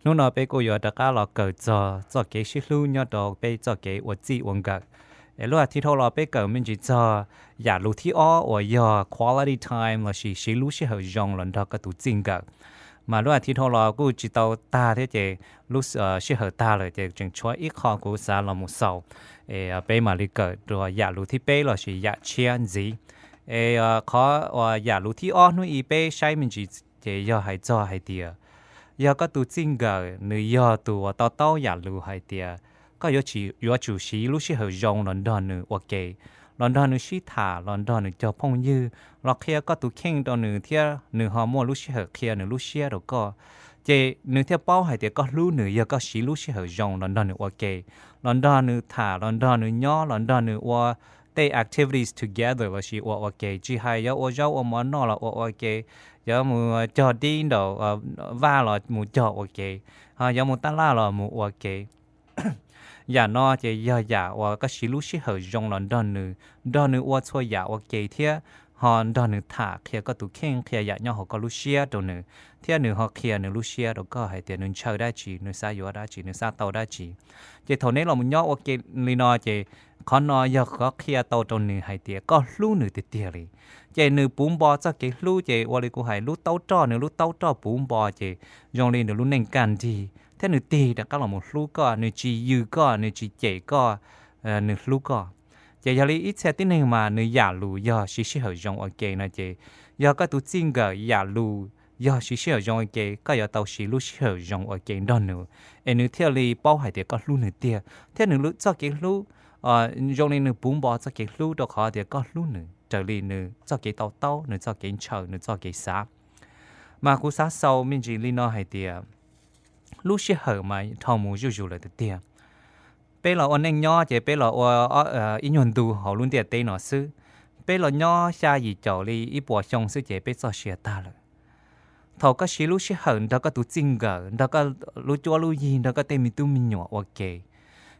Hnub no peb kuj yuav rov qab los kawm txog txoj kev sib hlub nyob rau peb txoj kev ua txij ua nkawm. Es lub as thiv dhau los peb kawm me ntsis txog yam lus thib ob uas yog quality time lossis siv lub sij hawm zoo los nrog koj tus txij nkawm. Mas lub as thiv dhau los kuj tsis tau tag thiab ces lub sij hawm tag lawm ces tseem tshuav ib qho kuv xav los mus xaus, es peb mam li kawm dua yam lus thib peb lossis yam tshiab ntxiv. Es qhov uas yam lus thib ob hnub i peb saib me ntsis ces yog hais txog hais tias yog koj tus txij nkawm nws yog tus uas to taub yam lus hais tias koj yuav tsum siv lub sij hawm zoo los nrog nws ua ke, los nrog nws sib tham, los nrog nws cog phooj ywg, los qhia koj tus kheej rau nws thiab nws ho muaj lub sij hawm qhia nws lub siab rau koj. Ces nws thiaj paub hais tias koj hlub nws yog koj siv lub sij hawm zoo los nrog nws ua ke, los nrog nws tham, los nrog nws nyob, los nrog nws ua tej activities together lossis ua ua ke, tsis hais yuav ua zaub ua mov noj los ua ua ke, yuav mus cog dib nraum vaj los mus cog ua ke, ho yuav mus tab laj los mus ua ke. Yam no ces yog yam uas koj siv lub sij hawm zoo los nrog nws, nrog nws ua txhua yam ua ke thiab ho nrog nws tham qhia koj tus kheej, qhia yam nyob hauv koj lub siab rau nws, thiab nws ho qhia nws lub siab rau koj hais tias nws ntshaw dab tsi, nws xav yuav dab tsi, nws xav tau dab tsi. Ces thaum neb los mus nyob ua ke li no ces qhov no yog qhov qhia tau rau nws hais tias koj hlub nws tiag tiag li. Ces nws puv npo txoj kev hlub ces ua li kuv hais lub taub roj, nws lub taub roj puv npo ces zoo li nws lub neej kaj nrig thiab nws tig rov qab los mus hlub koj, nws tsis yws koj, nws tsis cem koj, nws hlub koj. Ces yog li ib txhia tib neeg mas nws yam lus yog siv sij hawm zoo ua ke no ces yog koj tus txij nkawm yam lus yog siv sij hawm zoo ua ke, koj yuav tau siv lub sij hawm zoo ua ke nrog nws, es nws thiaj li paub hais tias koj hlub nws tiag thiab nws txoj kev hlub zoo li nws puv npo txoj kev hlub rau qhov tias koj hlub nws raws li nws txoj kev to taub, nws txoj kev ntshaw, nws txoj kev xav. Mas kuv xav xaus me ntsis li no hais tias lub sij hawm mas dhau mus zuj zus lawm tiag tiag. Peb los ua neej nyob ces peb los ua ib nyuag ntu hauv lub ntiaj teb no xwb. Peb los nyob xya yim caum li ib puas xyoo xwb ces peb txoj sia tag lawm. Thaum koj siv lub sij hawm nrog koj tus txij nkawm, nrog koj lub cuab lub yig, nrog koj tej me tub me nyuam ua ke,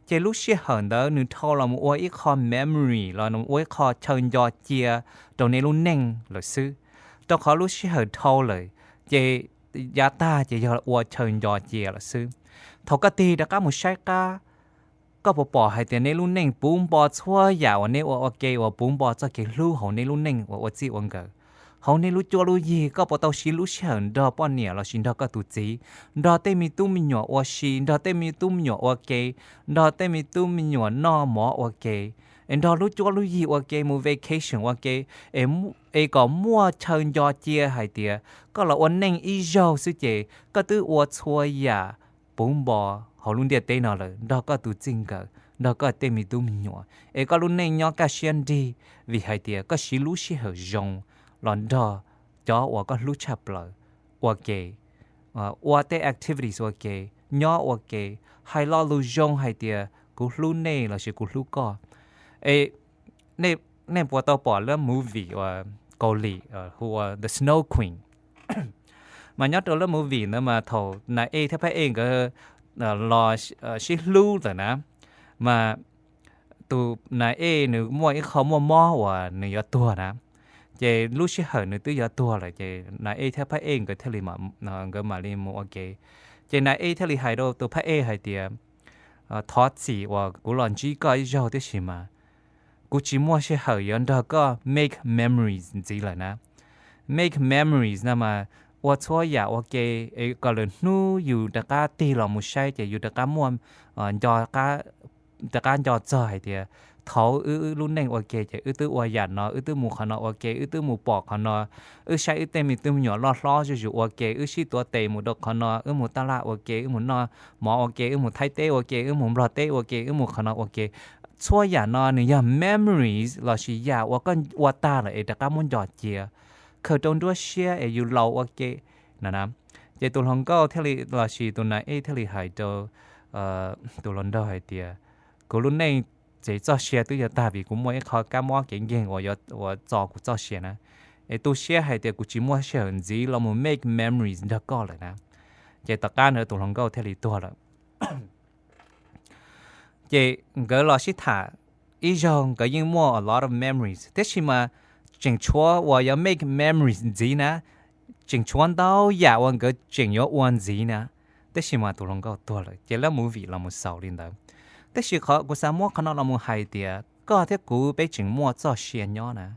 ces lub sij hawm ntawd nws dhau los mus ua ib qho memory los ua ib qho chaw nco cia rau nej lub neej lawm xwb. Rau qhov lub sij hawm dhau lawm ces yav tag ces yog ua chaw nco cia lawm xwb. Thaum koj tig rov qab mus saib qab, koj puas pom hais tias nej lub neej puv npo txhua yam uas nej ua ua ke uas puv npo txoj kev hlub hauv nej lub neej uas ua txij ua nkawm, hauv nej lub cuab lub yig? Koj puas tau siv lub sij hawm nrog poj niam lossis nrog koj tus txiv, nrog tej me tub me nyuam ua si, nrog tej me tub me nyuam ua ke, nrog tej me tub me nyuam noj mov ua ke, es nrog lub cuab lub yig ua ke mus vacation ua ke, es kom muaj chaw nco cia hais tias koj los ua neej ib zaug xwb ces koj twb ua txhua yam puv npo hauv lub ntiaj teb no lawm nrog koj tus txij nkawm, nrog koj tej me tub me nyuam, es koj lub neej nyob kaj siab nrig vim hais tias koj siv lub sij hawm zoo los nrog cov uas koj hlub tshaj plaws ua ke, ua tej activities ua ke, nyob ua ke, hais lo lus zoo hais tias kuv hlub nej lossis kuv hlub koj. Es nej puas tau pom lub movie uas Kaus Lim hu ua The Snow Queen? Mas nyob rau lub movie ntawd mas thaum nai ej thiab phab ej nkawd los sib hlub lawm na, mas tus nai ej nws muaj ib qho muaj mob uas nws yuav tuag na, ces lub sij hawm nws twb yuav tuag lawm ces nai ej thiab phab ej nkawd thiaj li, nkawd mam li mus ua ke. Ces nai ej thiaj li hais rau tus phab ej hais tias, thov txim uas kuv los ntsib koj ib zaug tiam sis mas kuv tsis muaj sij hawm yuav nrog koj make memories ntxiv lawm na. Make memories no mas ua txhua yam ua ke es kom lwm hnub yus rov qab tig los mus saib ces yus rov qab muaj, rov qab nco txog hais tias thaum wb lub neej ua ke ces wb twb ua yam no, wb twb mus qhov no ua ke, wb twb mus pom qhov no, wb saib wb tej me tub me nyuam loj hlob zuj zus ua ke, wb sib tuav tes mus rau qhov no, wb mus taj laj ua ke, wb mus noj mov ua ke, wb mus Thaib teb ua ke, wb mus Nplog teb ua ke, wb mus qhov no ua ke. Txhua yam no nws yog memories lossis yam uas koj ua tag lawm es rov qab muab nco cia, khaws rau nruab siab es yus laus ua ke no na. Ces tus hluas nkauj thiaj li, lossis tus nai ej thiaj li hais rau tus hluas nraug hais tias, kuv lub neej ces txoj sia twb yuav tag vim kuv muaj ib qho kab mob kev nkeeg uas txo kuv txoj sia na. Es tu siab hais tias kuv tsis muaj sij hawm ntxiv los mus make memories nrog koj lawm na. Ces tom qab ntawd tus hluas nkauj thiaj li tuag lawm. Ces nkawd los sib tham ib zaug nkawd yeej muaj a lot of memories, tiam sis mas tseem tshuav uas yuav make memories ntxiv na, tseem tshuav ntau yam uas nkawd tseem yuav ua ntxiv na. Tab sis mas tus hluas nkauj tuag lawm ces lawv movie los mus xaus li ntawd. Tab sis qhov kuv xav muab qhov no los mus hais tias koj thiab kuv peb tseem muaj txoj sia nyob na.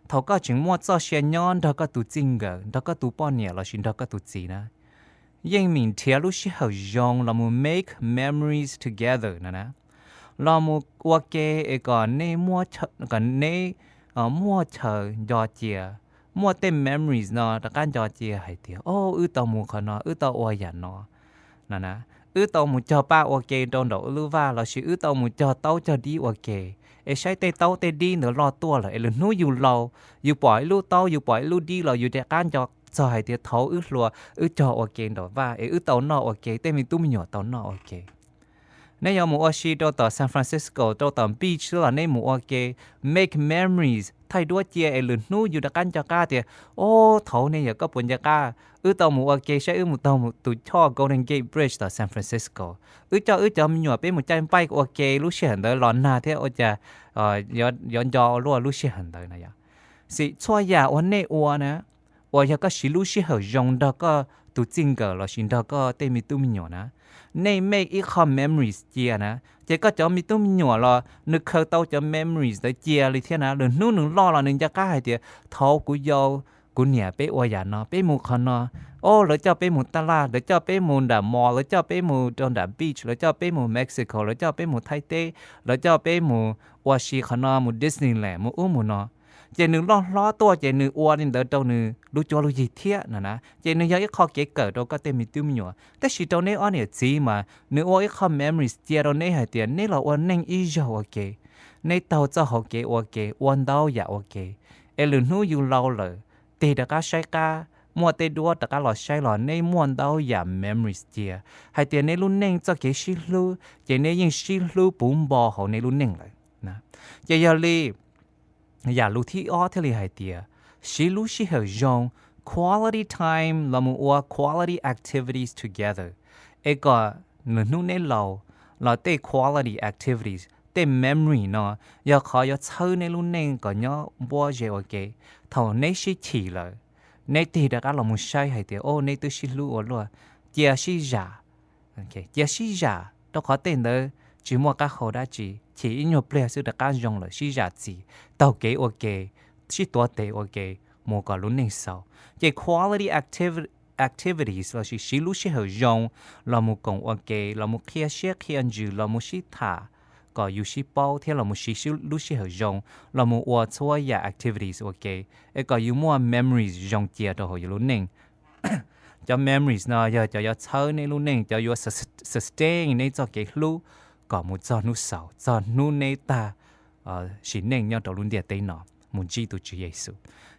Thaum koj tseem muaj txoj sia nyob nrog koj tus txij nkawm, nrog koj tus poj niam lossis nrog koj tus txiv na, yeej meem nrhiav lub sij hawm zoo los mus make memories together no na. Los mus ua ke es kom neb, kom neb muaj chaw nco cia, muaj tej memories no rov qab nco cia hais tias, o, wb tau mus qhov no, wb tau ua yam no, no na, wb tau mus cog paj ua ke rau nraum wb lub vaj lossis wb tau mus cog taub cog dib ua ke, es saib tej taub tej dib ntawd loj tuaj lawm es lwm hnub yus laus, yus pom ib lub taub, yus pom ib lub dib los yus rov qab nco txog hais tias thaum wb hluas wb cog ua ke nraum vaj es wb tau noj ua ke, tej me tub me nyuam tau noj ua ke. Neb yuav mus ua si rau tom San Francisco, rau tom beach xwb los neb mus ua ke, make memories, thaij duab cia es lwm hnub yus rov qab nco qab tias, o, thaum nej yog koj puas nco qab, wb tau mus ua ke saib wb mus taug tus choj Golden Gate Bridge tom San Francisco. Wb coj wb cov me nyuam peb mus caij bike ua ke lub sij hawm ntawd los nag thiab ua cas yuav nco luaj lub sij hawm ntawd no yom. Xim txhua yam uas nej ua na, uas yog koj siv lub sij hawm zoo nrog koj tus txij nkawm lossis nrog koj tej me tub me nyuam na, nej make ib qho memories cia na, ces koj cov me tub me nyuam los nws khaws tau cov memories ntawd cia li thiab na, lwm hnub nws loj los nws nco qab hais tias thaum kuv yau, kuv niam peb ua yam no, peb mus qhov no, o, lawv coj peb mus taj laj, lawv coj peb mus nram mall, lawv coj peb mus rau nram beach, lawv coj peb mus Mexico, lawv coj peb mus Thaib teb, lawv coj peb mus ua si qhov no, mus Disneyland, mus ub mus no. Ces nws loj hlob tuaj ces nws ua li ntawd rau nws lub cuab lub yig thiab no na, ces nws yog ib qho kev kawm rau koj tej me tub me nyuam. Tab sis rau neb ob niam txiv mas nws ua ib qho memories cia rau neb hais tias neb los ua neej ib zaug ua ke, neb taug txoj hauv kev ua ke, ua ntau yam ua ke, es lwm hnub yus laus lawm, tig rov qab saib qab, muaj tej duab rov qab los saib los neb muaj ntau yam memories cia, hais tias neb lub neej txoj kev sib hlub ces neb yeej sib hlub puv npo hauv neb lub neej lawm. Ces yog li yam lus thib ob thiaj li hais tias siv lub sij hawm zoo, quality time, los mus ua quality activities together, es kom nws hnub neb laus los tej quality activities, tej memory no yog qhov yuav txhawb neb lub neej kom nyob npuab ze ua ke. Thaum neb sib chim lawm, neb tig rov qab los mus saib hais tias, o, neb twb sib hlub ua luaj, cia sib zam, cia sib zam, rau qhov tej ntawd tsis muaj qab hau dab tsi, chim ib nyuag pliag xwb rov qab zoo lawm, sib zam txim, taug kev ua ke, sib tuav tes ua ke mus kom lub neej xaus. Ces quality activities lossis siv lub sij hawm zoo los mus koom ua ke, los mus qhia siab qhia ntsws, los mus sib tham kom yus sib paub thiab los mus siv lub sij hawm zoo los mus ua txhua yam activities ua ke, es kom yus muaj memories zoo cia rau hauv yus lub neej. Cov memories no yog cov yuav txhawb neb lub neej, cov yuav sustain neb txoj kev hlub kom mus txog hnub xaus, txog hnub neb tag sim neej nyob rau lub ntiaj teb no mus ntsib tus Tswv Yexus.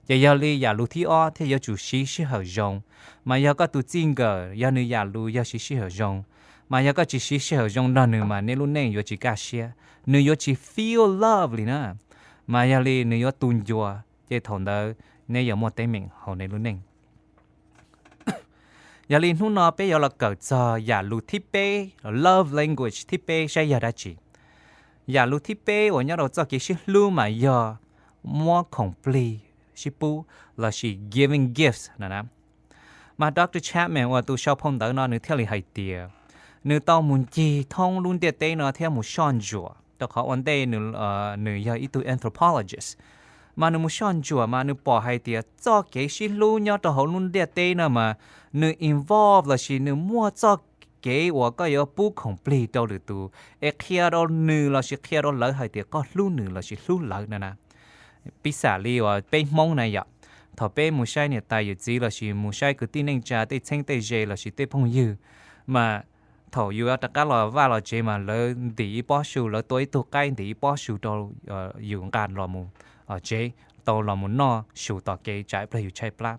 Ces yog li yam lus thib ob thiaj yuav tsum siv sij hawm zoo. Mas yog koj tus txij nkawm yog nws yam lus yog siv sij hawm zoo, mas yog koj tsis siv sij hawm zoo nrog nws mas neb lub neej yuav tsis kaj siab, nws yuav tsis feel love li na. Mas yog li nws yuav tu ncua, ces thaum ntawd neb yuav muaj teeb meem hauv neb lub neej. Yog li hnub no peb yuav los kawm txog yam lus thib peb, love language thib peb saib yog dab tsi. Yam lus thib peb uas nyob rau txoj kev sib hlub mas yog muab khoom plig sib pub lossis giving gifts no na. Mas Doctor Chapman uas tus sau phau ntawv no nws thiaj li hais tias nws tau mus ncig thoob lub ntiaj teb no thiab mus soj ntsuam, rau qhov ua ntej nws yog ib tug anthropologist. Mas nws mus soj ntsuam mas nws pom hais tias txoj kev sib hlub nyob rau hauv lub ntiaj teb no mas nws involve lossis nws muaj txoj kev uas koj yuav pub khoom plig rau lwm tus es qhia rau nws lossis qhia rau lawv hais tias koj hlub nws lossis hlub lawv no na. Piv xam li uas peb Hmoob na yom, thaum peb mus saib niam tais yawm txiv lossis mus saib kwv tij neej tsa tej txheeb tej ze lossis tej phooj ywg, mas thaum yus rov qab los vaj los tsev mas lawv ntim ib pob su, lawv tua ib tug qaib ntim ib pob su rau yus nqa los mus tsev, tau los mus noj su tom kev tsam ib pliag yus tshaib plab.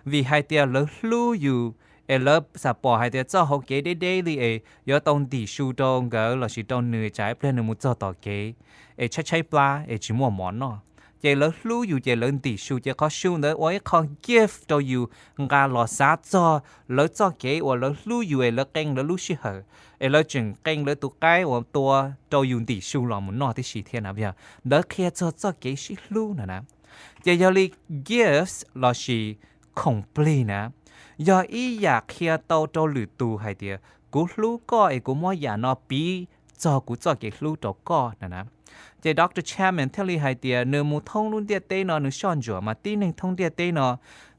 Vim hais tias lawv hlub yus, es lawv xam pom hais tias txoj hauv kev deb deb li es yuav tau ntim su rau nkawd lossis rau nws tsam ib pliag nws mus txog tom kev es tshaib tshaib plab es tsis muaj mov noj. Ces lawv hlub yus ces lawv ntim su, ces qhov su ntawd ua ib qho gift rau yus nqa los xav txog lawv txoj kev uas lawv hlub yus es lawv qee lawv lub sij hawm, es lawv tseem qee lawv tus qaib uas tua rau yus ntim su los mus noj tib si thiab na. Yog ntawd qhia txog txoj kev sib hlub no na. Ces yog li gifts lossis khoom plig na, yog ib yam qhia tau rau lwm tus hais tias kuv hlub koj es kuv muab yam no piv txog kuv txoj kev hlub rau koj na na. Ces Doctor Chapman thiaj li hais tias nws mus thoob lub ntiaj teb no nws soj ntsuam mas tib neeg thoob ntiaj teb no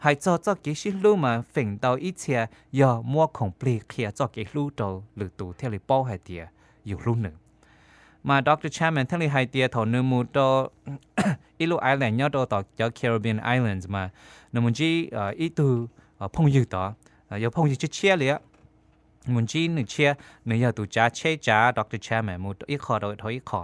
hais txog txoj kev sib hlub mas feem ntau ib txhia yog muab khoom plig qhia txoj kev hlub rau lwm tus thiaj li paub hais tias yus hlub nws. Mas Doctor Chapman thiaj li hais tias thaum nws mus rau ib lub island nyob rau tom cov Caribbean Islands mas nws mus ntsib ib tug phooj ywg tod, yog phooj ywg tshiab tshiab li, mus ntsib nws tshiab, nws yog tus tsav tsheb tsav Doctor Chapman mus ib qho rau dhau ib qho.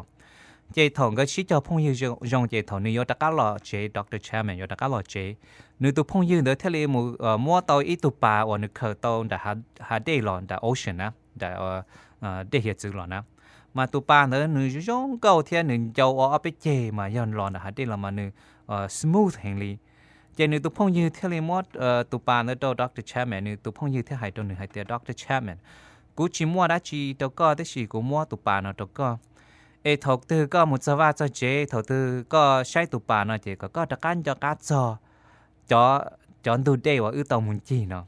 Ces thaum nkawd sib cog phooj ywg zoo ces thaum nws yuav rov qab los tsev, Doctor Chapman yuav rov qab los tsev, nws tus phooj ywg ntawd thiaj li mus muab tau ib tug pas uas nws khaws tau nram hav dej los nram ocean na, nram dej hiav txwv los na. Mas tus pas ntawd nws zoo nkauj thiab nws ncau ua ob peb ceg mas yog los nram hav dej los mas nws smooth heev li. Ces nws tus phooj ywg thiaj li muab tus pas ntawd rau Doctor Chapman, nws tus phooj ywg thiaj hais rau nws hais tias Doctor Chapman, kuv tsis muaj dab tsi rau koj tab sis kuv muab tus pas no rau koj. Es thaum twg koj mus txog vaj txog tsev, thaum twg koj saib tus pas no ces kom koj rov qab nco qab txog cov ntug dej uas wb tau mus ncig no,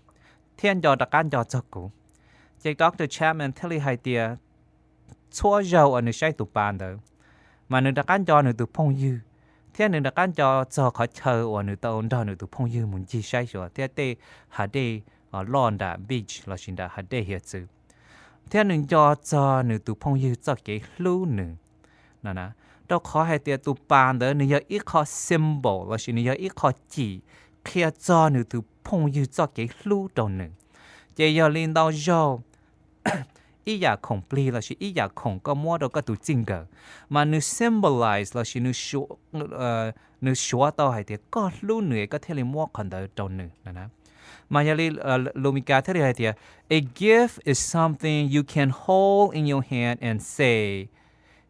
thiab nco rov qab nco txog kuv. Ces Doctor Chapman thiaj li hais tias txhua zaug uas nws saib tus pas ntawd, mas nws rov qab nco nws tus phooj ywg, thiab nws rov qab nco txog qhov chaw uas nws tau nrog nws tus phooj ywg mus ncig saib xyuas thiab tej hav dej loj nram beach lossis nram hav dej hiav txwv, thiab nws nco txog nws tus phooj ywg txoj kev hlub nws no. Rau qhov hais tias tus pas ntawd nws yog ib qho symbol lossis nws yog ib qho cim qhia txog nws tus phooj ywg txoj kev hlub rau nws. Ces yog li ntau zaug ib yam khoom plig lossis ib yam khoom koj muab rau koj tus txij nkawm, mas nws symbolize lossis nws suav tau hais tias koj hlub nws es koj thiaj li muab qhov ntawd rau nws. Mas yog li lus Mis Kas thiaj li hais tias, a gift is something you can hold in your hand and say,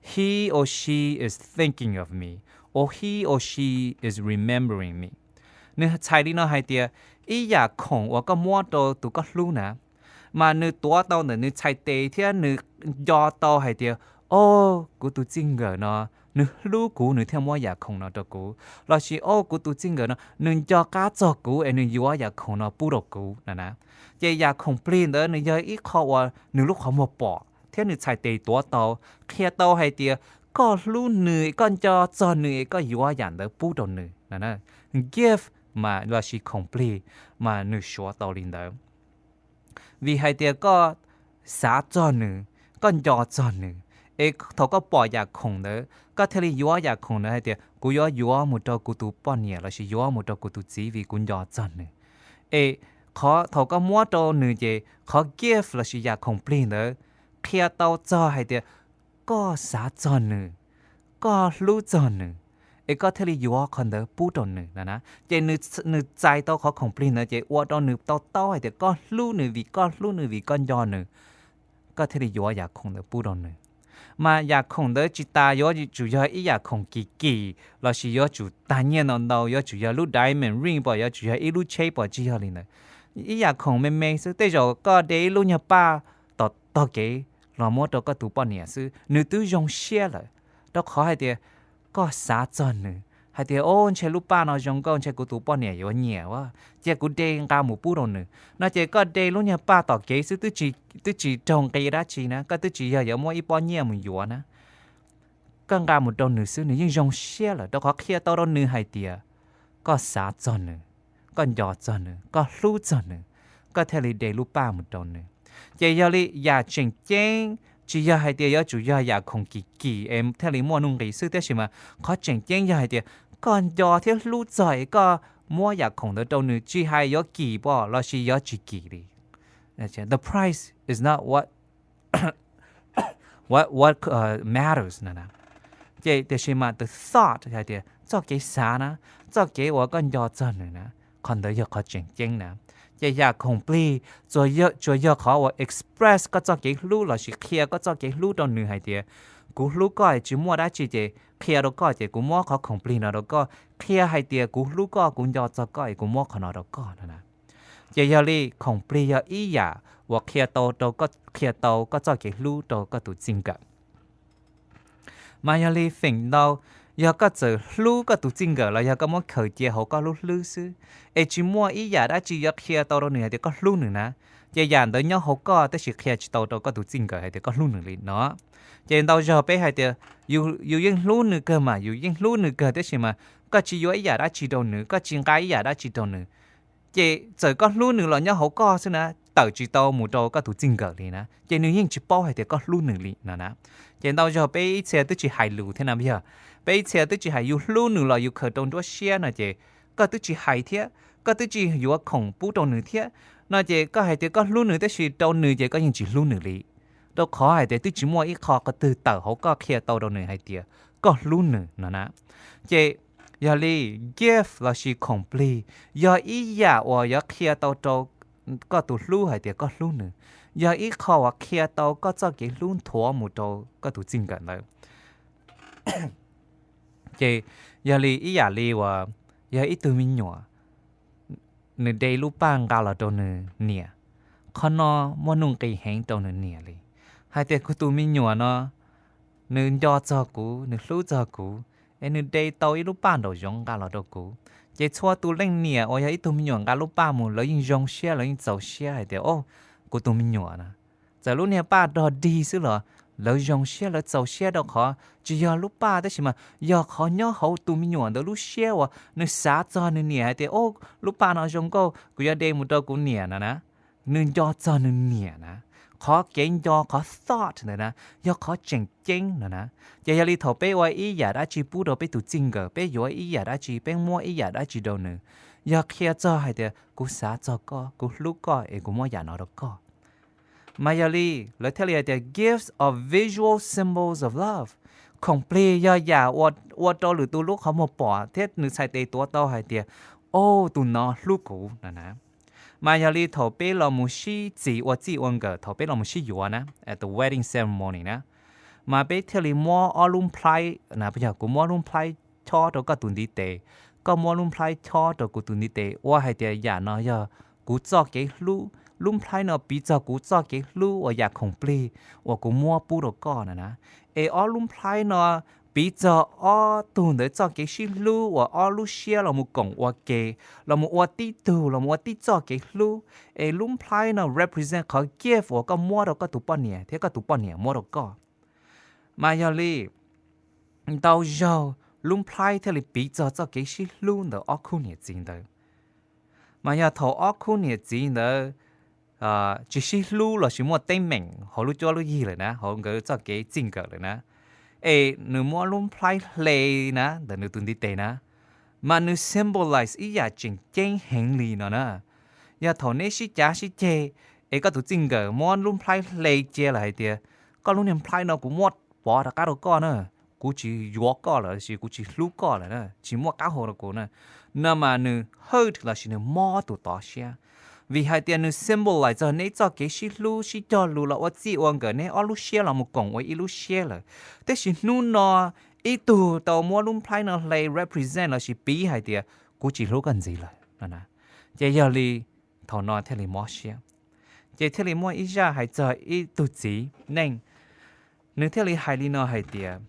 he or she is thinking of me, or he or she is remembering me. Nws txhais li no hais tias ib yam khoom uas koj muab rau tus koj hlub na, mas nws tuav tau ntawm nws txhais tes thiab nws nco tau hais tias, o, kuv tus txij nkawm no nws hlub kuv nws thiaj muab yam khoom no rau kuv, lossis o, kuv tus txij nkawm no nws nco qab txog kuv es nws yuav yam khoom no pub rau kuv na na. Ces yam khoom plig ntawd nws yog ib qho uas nws lub qhov muag pom thiab nws txhais tes tuav tau, qhia tau hais tias koj hlub nws, koj nco txog nws es koj yuav yam ntawd pub rau nws na. Gift mas lossis khoom plig mas nws suav tau li ntawd. Vim hais tias koj xav txog nws, koj nco txog nws, es thaum koj pom yam khoom ntawd koj thiaj li yuav yam khoom ntawd hais tias kuv yuav yuav mus rau kuv tus poj niam lossis yuav mus rau kuv tus txiv vim kuv nco txog nws. Es qhov thaum koj muab rau nws ces qhov gift lossis yam khoom plig ntawd qhia tau txog hais tias koj xav txog nws, koj hlub txog nws, es koj thiaj li yuav qhov ntawd pub rau nws na. Ces nws txais tau qhov khoom plig ntawd ces ua rau nws tau taub hais tias koj hlub nws, vim koj hlub nws, vim koj nco nws, koj thiaj li yuav yam khoom ntawd pub rau nws. Mas yam khoom ntawd tsis tas yuav tsum yog ib yam khoom kim kim lossis yuav tsum tag nyiaj ntau ntau, yuav tsum yog lub diamond ring pom, yuav tsum yog ib lub tsheb pom, tsis yog li ntawd. Ib yam khoom me me xwb, tej zaum koj de ib lub nyuag paj tom tog kev los muab rau koj tus poj niam xwb nws twb zoo siab lawm, rau qhov hais tias koj xav txog nws hais tias, o, ntshe lub paj no zoo nkauj, ntshe kuv tus poj niam yuav nyiam, ua cia kuv de nqa mus pub rau nws no. Ces koj de lub nyuag paj tom kev xwb, twb tsis raug nqi dab tsi na, koj twb tsis yog yuav muab ib pob nyiaj mus yuav na. Koj nqa mus rau nws xwb nws yeej zoo siab lawm, rau qhov qhia tau rau nws hais tias koj xav txog nws, koj nco txog nws, koj hlub txog nws, koj thiaj li de lub paj mus rau nws. Ces yog li yam tseem ceeb tsis yog hais tias yuav tsum yog yam khoom kim kim es thiaj li muaj nuj nqis xwb, tab sis mas qhov tseem ceeb yog hais tias koj nco thiab hlub txog es koj muab yam khoom ntawd rau nws, tsis hais yuav kim pom lossis yuav tsis kim li. The price is not what what what matters na. Ces tiam sis mas the thought hais tias txoj kev xav na, txoj kev uas koj nco txog nws na, qhov ntawd yog qhov tseem ceeb na. Ces yam khoom plig tsuas yog qhov uas express koj txoj kev hlub lossis qhia koj txoj kev hlub rau nws hais tias kuv hlub koj es tsis muaj dab tsi ces qhia rau koj ces kuv muab qhov khoom plig no rau koj, qhia hais tias kuv hlub koj, kuv nco txog koj es kuv muab qhov no rau koj no na. Ces yog li khoom plig yog ib yam uas qhia tau rau, qhia tau koj txoj kev hlub rau koj tus txij nkawm. Mas yog li feem ntau Yog koj txawm hlub koj tus txij nkawm los yog koj muab khaws cia hauv koj lub hlwb xwb, es tsis muaj ib yam dab tsi yuav qhia tau rau nws hais tias koj hlub nws na, ces yam ntawd nyob hauv koj tab sis qhia tsis tau rau koj tus txij nkawm hais tias koj hlub nws li no. Ces ntau zaug peb hais tias yus yeej hlub nws kawg mas, yus yeej hlub nws kawg, tab sis mas koj tsis yuav ib yam dab tsi rau nws, koj tsis nqa ib yam dab tsi rau nws, ces txawm koj hlub nws los nyob hauv koj xwb na, tawm tsis tau mus rau koj tus txij nkawm li na, ces nws yeej tsis paub hais tias koj hlub nws li no na. Ces ntau zaug peb ib txhia twb tsis hais lus thiab na, yog peb ib txhia twb tsis hais, yus hlub nws los yus khaws rau nruab siab no ces koj twb tsis hais thiab, koj twb tsis yuav khoom pub rau nws thiab no, ces koj hais tias koj hlub nws tab sis rau nws ces koj yeej tsis hlub nws li, rau qhov hais tias twb tsis muaj ib qho qhov twg tawm hauv koj qhia tau rau nws hais tias koj hlub nws no na. Ces yog li, gift lossis khoom plig yog ib yam uas yuav qhia tau rau koj tus hlub hais tias koj hlub nws, yog ib qho uas qhia tau koj txoj kev hlub nthuav mus rau koj tus txij nkawm ntawd. Ces yog li ib yam li uas yog ib tug me nyuam, nws de lub paj nqa los rau nws niam, qhov no muaj nuj nqis heev rau nws niam li, hais tias kuv tus me nyuam no nws nco txog kuv, nws hlub txog kuv, es nws de tau ib lub paj nraum zoov nqa los rau kuv. Ces txhua tus leej niam uas yog ib tug me nyuam nqa lub paj mus lawv yeej zoo siab, lawv yeej txaus siab hais tias, o, kuv tus me nyuam na. Txawm lub niag paj dog dig xwb los lawv zoo siab, lawv txaus siab rau qhov tsis yog lub paj tab sis mas yog qhov nyob hauv tus me nyuam ntawd lub siab uas nws xav txog nws niam hais tias, o, lub paj no zoo nkauj, kuv yuav de mus rau kuv niam no na. Nws nco txog nws niam na. Qhov kev nco, qhov thought ntawd na, yog qhov tseem ceeb no na. Ces yog li thaum peb ua ib yam dab tsi pub rau peb tus txij nkawm, peb yuav ib yam dab tsi, peb muab ib yam dab tsi rau nws, yog qhia txog hais tias kuv xav txog koj, kuv hlub koj es kuv muab yam no rau koj. Mas yog li lawv thiaj li hais tias gifts are visual symbols of love. Khoom plig yog yam ua rau lwm tus lub qhov muag pom thiab nws txhais tes tuav tau hais tias, o, tus no hlub kuv no na. Mas yog li thaum peb los mus sib txis ua txij ua nkawm, thaum peb los mus sib yuav na, at the wedding ceremony na, mas peb thiaj li muab ob lub nplhaib, yog kuv muab lub nplhaib chob rau koj tus ntiv tes, koj muab lub nplhaib chob rau kuv tus ntiv tes, ua hais tias yam no yog kuv txoj kev hlub. Lub nplhaib no piv txog kuv txoj kev hlub uas yam khoom plig uas kuv muab pub rau koj no na. Es ob lub nplhaib no piv txog ob tug ntawd txoj kev sib hlub uas ob lub siab los mus koom ua ke, los mus ua tib tug, los mus ua tib txoj kev hlub. Es lub nplhaib no represent qhov gift uas koj muab rau koj tus poj niam thiab koj tus poj niam muab rau koj. Mas yog li ntau zaug lub nplhaib thiaj li piv txog txoj kev sib hlub ntawm ob khub niam txiv ntawd. Mas yog thaum ob khub niam txiv ntawd tsis sib hlub lossis muaj teeb meem hauv lub cuab lub yig lawm na, hauv nkawd txoj kev txij nkawm lawm na, es nws muab lub nplhaib hle na ntawm nws tus ntiv tes na, mas nws symbolize ib yam tseem ceeb heev li no na. Yog thaum neb sib cav sib ceg, es koj tus txij nkawm muab lub nplhaib hle cia lawm hais tias, koj lub niag nplhaib no kuv muab pov rov qab rau koj na, kuv tsis yuav koj lawm lossis kuv tsis hlub koj lawm na, tsis muaj qab hau rau kuv na, no mas nws hurt lossis nws mob tus tod siab. Vim hais tias nws symbolize txog neb txoj kev sib hlub sib cog lus los ua txij ua nkawm, neb ob lub siab los mus koom ua ib lub siab lawm. Tab sis hnub no ib tug tau muab lub nplhaib no hle represent lossis piv hais tias kuv tsis hlub koj ntxiv lawm no na. Ces yog li thaum no thiaj li mob siab. Ces thiaj li muaj ib zaj hais txog ib tug txiv neej, nws thiaj li hais li no hais tias,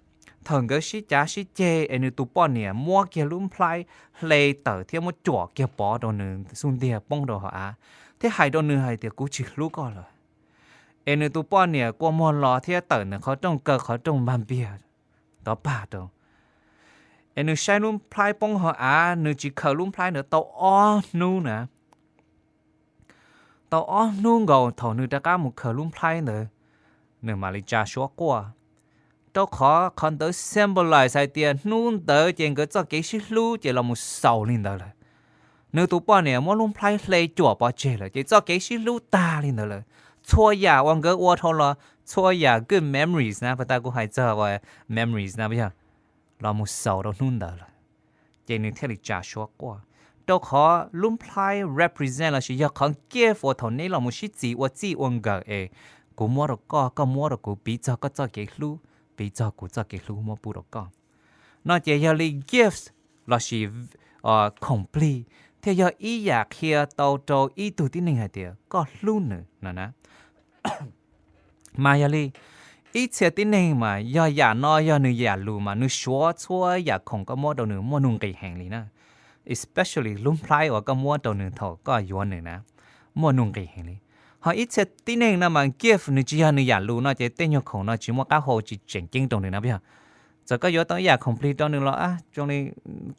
thaum nkawd sib cav sib ceg es nws tus poj niam muab kiag lub nplhaib hle tawm thiab muab cuam kiag pov rau nws xub ntiag poob rau hauv av, thiab hais rau nws hais tias kuv tsis hlub koj lawm. Es nws tus poj niam kua muag los thiab tawm ntawm qhov rooj kaw qhov rooj npag npiag tov pag rau. Es nws saib lub nplhaib poob hauv av, nws tsis khaws lub nplhaib ntawd tau ob hnub na. Tau ob hnub nkaus thaum nws rov qab mus khaws lub nplhaib ntawd, nws mam li tsa suab quaj. Rau qhov qhov ntawd symbolize hais tias hnub ntawd ces nkawd txoj kev sib hlub ces los mus xaus li ntawd lawm. Nws tus poj niam muab lub nplhaib hle cuam pov tseg lawm ces txoj kev sib hlub tag li ntawd lawm. Txhua yam uas nkawd ua dhau los, txhua yam good memories na, pas tas kuv hais txog memories na, yog los mus xaus rau hnub ntawd lawm. Ces nws thiaj li tsa suab quaj. Rau qhov lub nplhaib represent lossis yog qhov gift uas thaum neb los mus sib txis ua txij ua nkawm es kuv muab rau koj, koj muab rau kuv, piv txog koj txoj kev hlub, piv txog kuv txoj kev hlub muab pub rau koj. No ces yog li gifts lossis khoom plig thiaj yog ib yam qhia tau rau ib tug tib neeg hais tias koj hlub nws no na. Mas yog li Ib txhia tib neeg mas yog yam no yog nws yam lus mas nws suav txhua yam khoom koj muab rau nws muaj nuj nqis heev li na. Especially lub nplhaib uas koj muab rau nws thaum koj yuav nws na, muaj nuj nqis heev li. Ho ib txhia tib neeg no mas gift nws tsis yog nws yam lus no ces tej nyuag khoom no tsis muaj qab hau tsis tseem ceeb rau nws na yog. Txawm koj yuav tau ib yam khoom plig rau nws los zoo li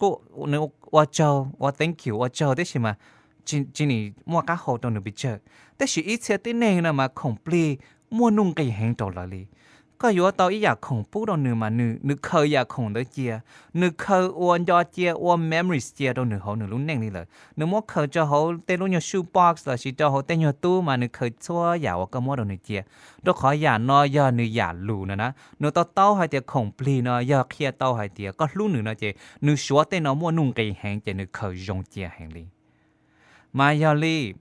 kuj nws ua tsaug, ua thank you, ua tsaug tib si mas tsis nim muaj qab hau rau nws pes tsawg. Tab sis ib txhia tib neeg no mas khoom plig muaj nuj nqis heev rau lawv li. Koj yuav tau ib yam khoom pub rau nws mas nws khaws yam khoom ntawd cia, nws khaws ua nco cia, ua memories cia rau nws hauv nws lub neej li lawm. Nws muab khaws rau hauv tej lub nyuag shoe box lossis rau hauv tej nyuag tub mas nws khaws txhua yam uas koj muab rau nws cia. Rau qhov yam no yog nws yam lus no na, nws to taub hais tias khoom plig no yog qhia tau hais tias koj hlub nws no ces nws suav tej no muaj nuj nqis heev ces nws khaws zoo cia heev li. Mas yog li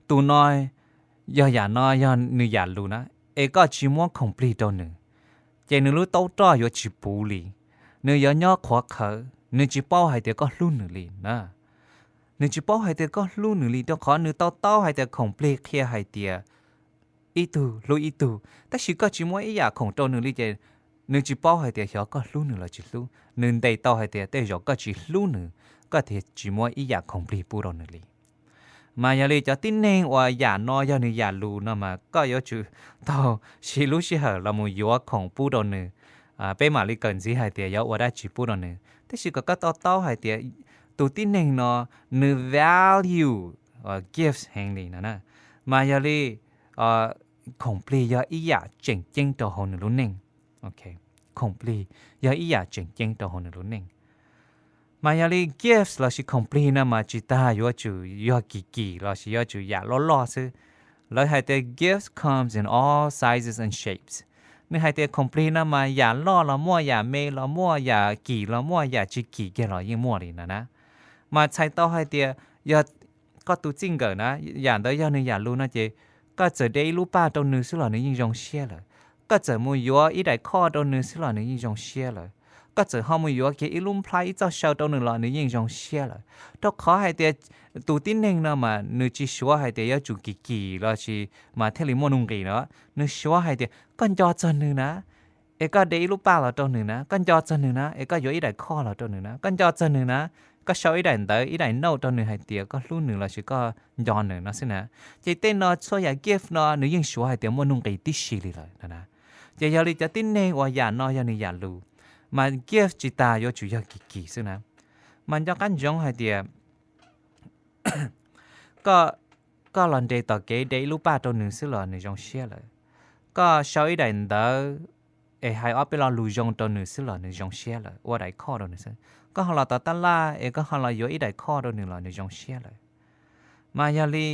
tus no yog yam no yog nws yam lus na, es koj tsis muab khoom plig rau nws, ces nws lub taub roj yuav tsis puv li, nws yuav nyob qhuav qhawv, nws tsis paub hais tias koj hlub nws li na. Nws tsis paub hais tias koj hlub nws li rau qhov nws to taub hais tias khoom plig qhia hais tias ib tug hlub ib tug, tab sis koj tsis muab ib yam khoom rau nws li ces nws tsis paub hais tias xyov koj hlub nws los tsis hlub. Nws ntes tau hais tias tej zaum koj tsis hlub nws, koj thiaj tsis muab ib yam khoom plig pub rau nws li. Mas yog li cov tib neeg uas yam no yog nws yam lus no mas koj yuav tsum tau siv lub sij hawm los mus yuav khoom pub rau nws. Peb mam li kawm ntxiv hais tias yuav ua dab tsi pub rau nws, tab sis kom koj to taub hais tias tus tib neeg no nws value gifts heev li no na. Mas yog li khoom plig yog ib yam tseem ceeb rau hauv nws lub neej. Khoom plig yog ib yam tseem ceeb rau hauv nws lub neej. Mas yog li gifts lossis khoom plig no mas tsis tas yuav tsum yog kim kim lossis yuav tsum yam loj loj xwb. Lawv hais tias gifts comes in all sizes and shapes. Nws hais tias khoom plig no mas yam loj los muaj, yam me los muaj, yam kim los muaj, yam tsis kim kiag los yeej muaj li no na. Mas txhais tau hais tias yog koj tus txij nkawm na, yam ntawd yog nws yam lus no ces koj txawm de ib lub paj rau nws xwb los nws yeej zoo siab lawm. Koj txawm mus yuav ib daim khoj rau nws xwb los nws yeej zoo siab lawm. Koj txawm ho mus yuav kiag ib lub nplhaib ib txoj saw rau nws los nws yeej zoo siab lawm. Rau qhov hais tias tus tib neeg no mas nws tsis suav hais tias yuav tsum kim kim lossis mas thiaj li muaj nuj nqis no. Nws suav hais tias koj nco txog nws na, es koj de ib lub paj los rau nws na, koj nco txog nws na, es koj yuav ib daim khoj los rau nws na, koj nco txog nws na, koj sau ib daim ntawv ib daim note rau nws hais tias koj hlub nws lossis koj nco nws no xwb na. Ces tej no txhua yam gift no nws yeej suav hais tias muaj nuj nqis tib si li lawm no na. Ces yog li cov tib neeg uas yam no yog nws yam lus, mas gift tsis tas yuav tsum yog kim kim xwb na. Mas nco qab ntsoov hais tias koj los nres tom kev de ib lub paj rau nws xwb los nws zoo siab lawm. Koj sau ib daim ntawv es hais ob peb lo lus zoo rau nws xwb los nws zoo siab lawm, ua daim khoj rau nws xwb. Koj ho los tom tab laj es koj ho los yuav ib daim khoj rau nws los nws zoo siab lawm. Mas yog li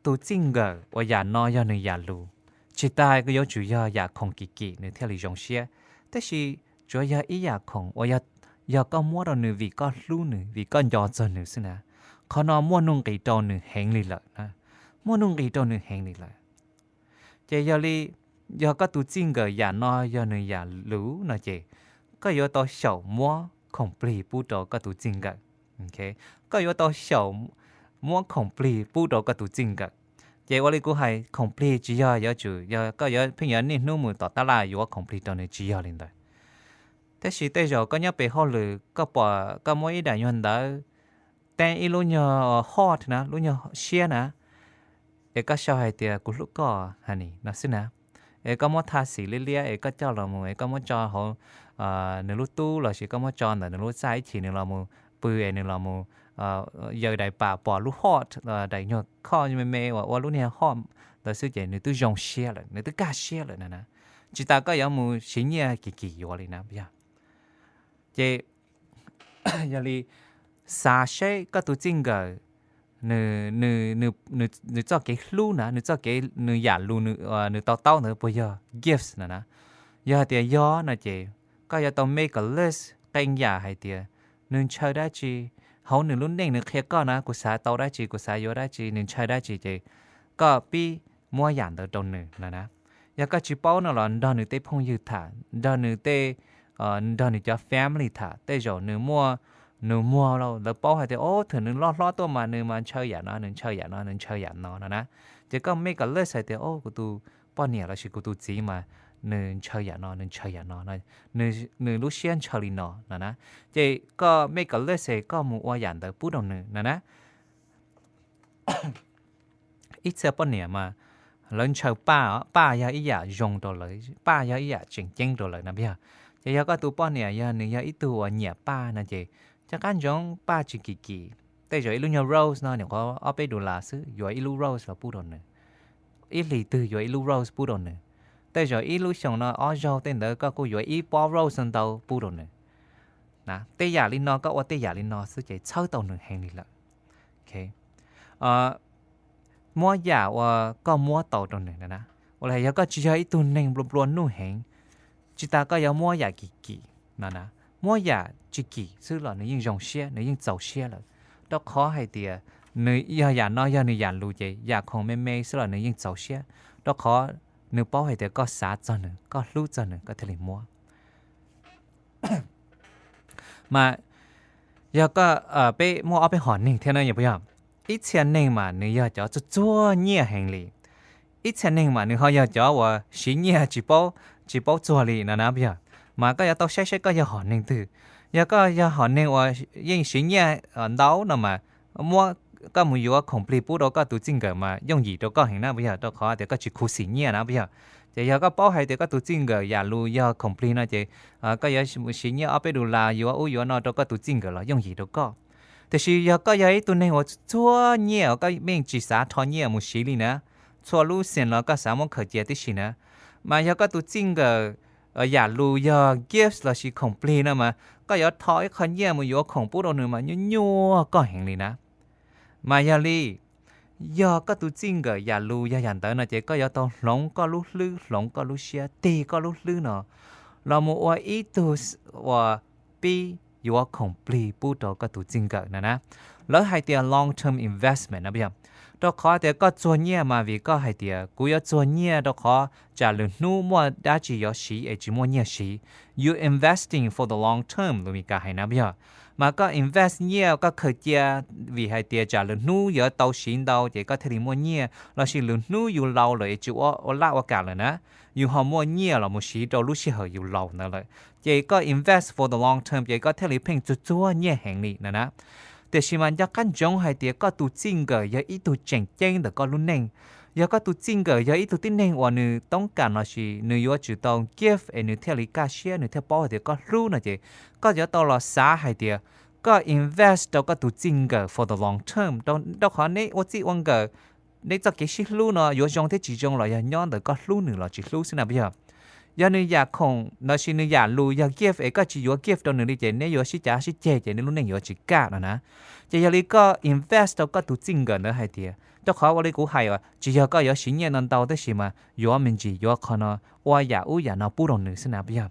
tus txij nkawm uas yam no yog nws yam lus, tsis tas yuav tsum yog yam khoom kim kim nws thiaj li zoo siab. Tab sis tsuav yog ib yam khoom uas yog koj muab rau nws vim koj hlub nws, vim koj nco txog nws xwb na. Qhov no muaj nuj nqis rau nws heev li lawm na, muaj nuj nqis rau nws heev li lawm. Ces yog li, yog koj tus txij nkawm yam no yog nws yam lus no ces koj yuav tau xyaum muab khoom plig pub rau koj tus txij nkawm. Koj yuav tau xyaum muab khoom plig pub rau koj tus txij nkawm. Ces ua li kuv hais, khoom plig tsis yog yuav tsum yog koj yuav pheej yuav niaj hnub mus tom tab laj yuav khoom plig rau nws, tsis yog li ntawd. Tab sis tej zaum koj nyob pem hauj lwm koj pom koj muab ib daim nyuag ntawv, teeb ib lub nyuag heart na, lub nyuag siab na, es koj sau hais tias kuv hlub koj ha ni no xwb na. Es koj muab tha xim liab liab es koj coj los mus es koj muab tso hauv nws lub tub lossis koj muab tso ntawm nws lub txaj ib chim nws los mus pw es nws los mus yaws daim pam pom lub heart, daim nyuag khoj me me uas ua lub niag heart ntawd xwb ces nws twb zoo siab lawm, nws twb kaj siab lawm na. Tsis tas koj yuav mus siv nyiaj kim kim yuav li na yog. Ces yog li xav seb koj tus txij nkawm nws txoj kev hlub na, nws txoj kev, nws yam lus nws to taub ntawd puas yog gifts no na. Yog hais tias yog no ces koj yuav tau make a list qee yam hais tias nws ntshaw dab tsi hauv nws lub neej, nws qhia koj na, kuv xav tau dab tsi, kuv xav yuav dab tsi, nws ntshaw dab tsi ces koj pib muab yam ntawd rau nws no na. Yog koj tsis paub no los nrog nws tej phooj ywg tham, nrog nws tej, nrog nws cov family tham, tej zaum nws muaj, nws muag lawv paub hais tias o, thaum nws loj hlob tuaj mas nws mas ntshaw yam no, nws ntshaw yam no, nws ntshaw yam no no na. Ces koj make a list hais tias, o, kuv tus poj niam lossis kuv tus txiv mas nws ntshaw yam no, nws ntshaw yam no, nws lub siab ntshaw li no no na. Ces koj make a list, koj mus ua yam ntawd pub rau nws no na. Ib txhia poj niam mas lawv ntshaw paj, paj yog ib yam zoo rau lawv, paj yog ib yam tseem ceeb rau lawv no yog. Ces yog koj tus poj niam yog nws yog ib tug uas nyiam paj no ces, cov qab ntsoov paj tsis kim kim, tej zaum ib lub nyuag rose no nyuam qhuav ob peb dollar xwb, yuav ib lub rose los pub rau nws. Ib hlis twg yuav ib lub rose pub rau nws. Tej zaum ib lub xyoos no ob zaug tej ntawd koj kuj yuav ib pob rose ntau pub rau nws. Tej yam li no koj ua tej yam li no xwb ces txhawb tau nws heev li lawm. Muab yam uas koj muab tau rau nws na. Ua li yog koj tsis yog ib tug neeg nplua nplua nuj heev, tsis tas koj yuav muab yam kim kim no na. Muab yam tsis kim xwb los nws yeej zoo siab, nws yeej txaus siab lawm. Rau qhov hais tias nws yog yam no yog nws yam lus ces yam khoom me me xwb los nws yeej txaus siab, rau qhov nws paub hais tias koj xav txog nws, koj hlub txog nws koj thiaj li muab. Mas yog koj, peb muaj ob peb hom neeg thiab na yog puas yog? Ib txhia neeg mas nws yog cov txuag txuag nyiaj heev li, ib txhia neeg mas nws ho yog cov uas siv nyiaj tsis paub, tsis paub txuag li no na puas yog? Mas koj yuav tau saib saib koj yog hom neeg twg. Yog koj yog hom neeg uas yeej siv nyiaj ntau no mas muab, koj mus yuav khoom plig pub rau koj tus txij nkawm mas yooj yim rau koj heev na puas yog? Rau qhov tias koj tsis khuv xim nyiaj na puas yog? Ces yog koj paub hais tias koj tus txij nkawm yam lus yog khoom plig no ces koj yuav siv nyiaj ob peb dollar yuav ub yuav no rau koj tus txij nkawm los yooj yim rau koj. Tiam sis yog koj yog ib tug neeg uas txuag nyiaj uas koj yeej tsis xav rho nyiaj mus siv li na, txhua lub xees los koj xav muab khaws cia tib si na, mas yog koj tus txij nkawm yam lus yog gifts lossis khoom plig no mas koj yuav rho ib qho nyiaj mus yuav khoom pub rau nws mas nyuaj nyuaj koj heev li na. Mas yog li, yog koj tus txij nkawm yam lus yog yam ntawd no ces koj yuav tau hloov koj lub hlwb, hloov koj lub siab, tig koj lub hlwb no los mus ua ib tug uas pib yuav khoom plig pub rau koj tus txij nkawm no na. Lawv hais tias long term investment no puas yog? Rau qhov tias koj txuag nyiaj mas vim koj hais tias kuv yuav txuag nyiaj rau qhov tsam lwm hnub muaj dab tsi yuav siv es tsis muaj nyiaj siv. You investing for the long term, lus Meskas hais na puas yog? Mas koj invest nyiaj koj khaws cia vim hais tias tsam lwm hnub yuav tau siv ntau ces koj thiaj li muaj nyiaj, lossis lwm hnub yus laus lawm es tsis ua laj ua kam lawm na, yus ho muaj nyiaj los mus siv rau lub sij hawm yus laus ntawd lawm. Ces koj invest for the long term ces koj thiaj li pheej txuag txuag nyiaj heev li no na. Tiam sis mas nco qab ntsoov hais tias koj tus txij nkawm yog ib tug tseem ceeb ntawm koj lub neej. Yog koj tus txij nkawm yog ib tug tib neeg uas nws toob kam lossis nws yuav tsum tau gift es nws thiaj li kaj siab, nws thiaj paub hais tias koj hlub no ces koj yuav tau los xav hais tias koj invest rau koj tus txij nkawm for the long term, rau qhov neb ua txij ua nkawm, neb txoj kev sib hlub no yuav zoo thiab tsis zoo los yog nyob ntawm koj hlub nws los tsis hlub xwb na puas yog? Yog nws yam khoom lossis nws yam lus yog gift es koj tsis yuav gift rau nws li ces neb yuav sib cav sib ceg ces neb lub neej yuav tsis kaj no na. Ces yog li koj invest rau koj tus txij nkawm ntawd hais tias, rau qhov ua li kuv hais as, tsis yog koj yuav siv nyiaj ntau ntau tab sis mas yuav me ntsis yuav qhov no, ua yam ub yam no pub rau nws xwb na puas yog?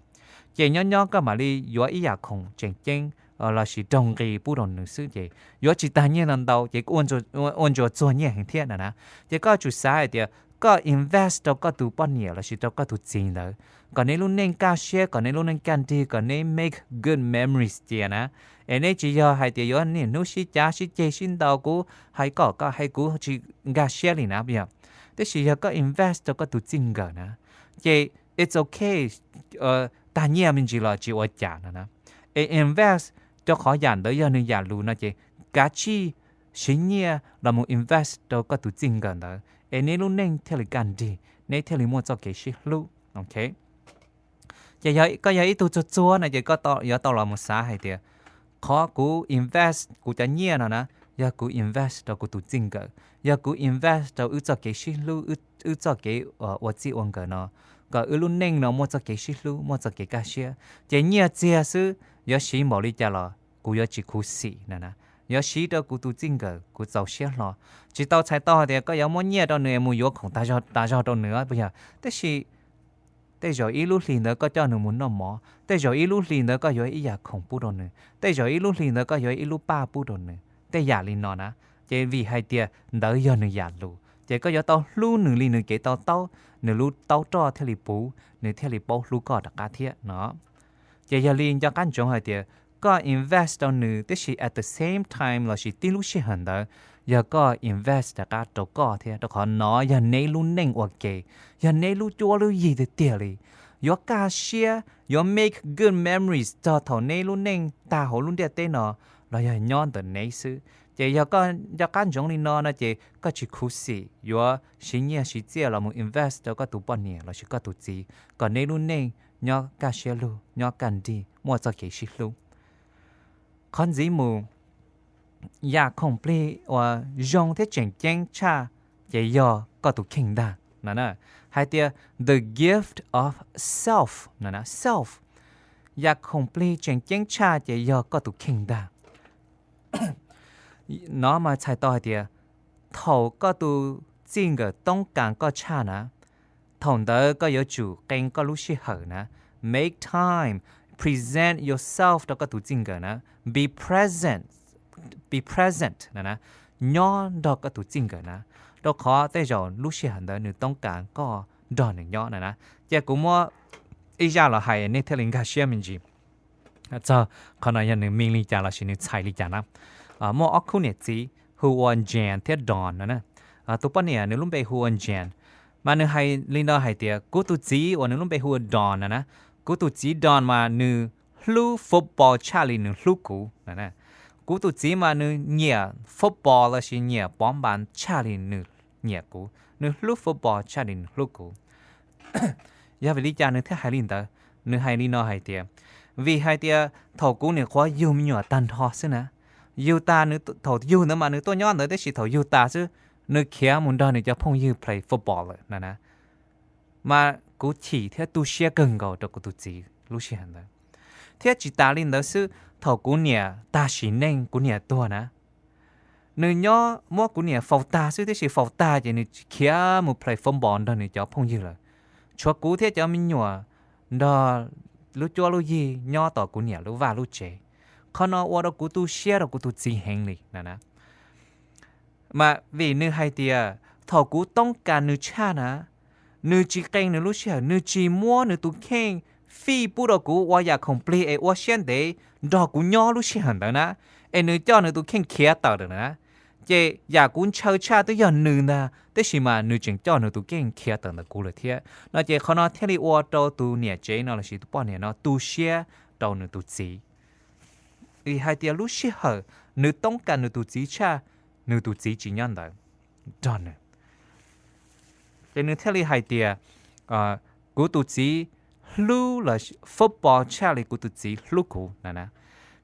Ces nyob nyob koj mam li yuav ib yam khoom tseem ceeb lossis raug nqi pub rau nws xwb ces yuav tsis tag nyiaj ntau ntau ces ua ntsuas txuag nyiaj heev thiab no na. Ces koj yuav tsum xav hais tias koj invest rau koj tus poj niam lossis rau koj tus txiv ntawd kom neb lub neej kaj siab, kom neb lub neej kaj nrig, kom neb make good memories cia na. Es neb tsis yog hais tias yuav niaj hnub sib cav sib ceg sib ntaus, kuv hais koj koj hais kuv tsis nkag siab li na puas yog? Tab sis yog koj invest rau koj tus txij nkawm na, ces it's okay, tag nyiaj me ntsis los tsis ua cas no na. Es invest rau qhov yam ntawd yog nws yam lus no ces kav tsij siv nyiaj los mus invest rau koj tus txij nkawm ntawd es neb lub neej thiaj li kaj nrig, neb thiaj li muaj txoj kev sib hlub. Ces yog koj yog ib tug txuag txuag no ces koj yuav tau los mus xav hais tias qhov kuv invest kuv cov nyiaj no na, yog kuv invest rau kuv tus txij nkawm, yog kuv invest rau wb txoj kev sib hlub, wb txoj kev ua txij ua nkawm no, kom wb lub neej no muaj txoj kev sib hlub, muaj txoj kev kaj siab. Ces nyiaj txiag xwb yuav siv npaum li cas los kuv yuav tsis khuv xim no na. Yuav siv rau kuv tus txij nkawm kuv txaus siab hlo. Tsis tau txhais tau hais tias koj yuav muab nyiaj rau nws mus yuav khoom tas zog rau nws puas yog? Tab sis tej zaum ib lub hlis ntawd koj coj nws mus noj mov, tej zaum ib lub hlis ntawd koj yuav ib yam khoom pub rau nws, tej zaum ib lub hlis ntawd koj yuav ib lub paj pub rau nws, tej yam li no na. Ces vim hais tias ntawd yog nws yam lus ces koj yuav tau hlub nws li nws kev to taub, nws lub taub roj thiaj li puv, nws thiaj li paub hlub koj rov qab thiab no. Ces yog li nco qab ntsoov hais tias koj invest rau nws tab sis at the same time lossis tib lub sij hawm ntawd yog koj invest rov qab rau koj thiab, rau qhov no yog neb lub neej ua ke, yog neb lub cuab lub yig tiag tiag li. Yuav kaj siab, yuav make good memories txog thaum neb lub neej tag hauv lub ntiaj teb no los yog nyob ntawm neb xwb. Ces yog koj nco qab ntsoov li no no ces koj tsis khuv xim yuav siv nyiaj siv txiaj los mus invest rau koj tus poj niam lossis koj tus txiv kom neb lub neej nyob kaj siab lug, nyob kaj nrig, muaj txoj kev sib hlub. Qhov ntxiv mus, yam khoom plig uas zoo thiab tseem ceeb tshaj ces yog koj tus kheej ntag no. Hais tias the gift of self no, self, yam khoom plig tseem ceeb tshaj ces yog koj tus kheej ntag. No mas txhais tau hais tias thaum koj tus txij nkawm toob kas koj tshaj na, thaum ntawd koj yuav tsum qee koj lub sij hawm na, make time, present yourself rau koj tus txij nkawm na, be present, be present na, nyob nrog koj tus txij nkawm na, rau qhov tej zaum lub sij hawm ntawd nws toob kas koj nrog nws nyob na. Ces kuv muab ib zaj los hais nej thiaj li nkag siab me ntsis txog qhov no yog nws mean li cas lossis nws txhais li cas na. Muaj ob khub niam txiv hu ua Jan thiab Don no. Tus poj niam nws lub npe hu ua Jan, mas nws hais li no hais tias kuv tus txiv uas nws lub npe hu ua Don no na, kuv tus txiv Don mas nws hlub football tshaj li nws hlub kuv. Kuv tus txiv mas nws nyiam football lossis nyiam pov npas tshaj li nws nyiam kuv, nws hlub football tshaj li nws hlub kuv. Yog vim li cas nws thiaj hais li ntawd? Nws hais li no hais tias, vim hais tias thaum kuv niam qhuav yug me nyuam tag nrho xwb na, yug tas, thaum yug ntawd mas nws tuaj nyob ntawd tab sis thaum yug tas xwb, nws khiav mus nrog nws cov phooj ywg play football lawm na. Mas kuv chim thiab tu siab kawg nkaus rau kuv tus txiv lub sij hawm ntawd. Thiab tsis tas li ntawd xwb, thaum kuv niam tag sim neej, kuv niam tuag na, nws nyob muab kuv niam faus tag xwb, tab sis faus tag ces nws khiav mus play football nrog nws cov phooj ywg lawm. Tshuav kuv thiab cov me nyuam nrog lub cuab lub yig nyob tom kuv niam lub vaj lub tsev. Qhov no ua rau kuv tu siab rau kuv tus txiv heev li na. Mas vim nws hais tias thaum kuv toob kas nws tshaj na, nws tsis qee nws lub sij hawm, nws tsis muab nws tus kheej fij pub rau kuv ua yam khoom plig es ua siab ntev nrog kuv nyob lub sij hawm ntawd na, es nws coj nws tus kheej khiav tawm lawm na. Ces yam kuv ntshaw tshaj twb yog nws ntag, tab sis mas nws tseem coj nws tus kheej khiav tawm ntawm kuv lawm thiab no. Ces qhov no thiaj li ua rau tus niam tsev no lossis tus poj niam no tu siab rau nws tus txiv. Vim hais tias lub sij hawm nws toob kas nws tus txiv tshaj, nws tus txiv tsis nyob ntawd nrog nws. Ces nws thiaj li hais tias, kuv tus txiv hlub football tshaj li kuv tus txiv hlub kuv na.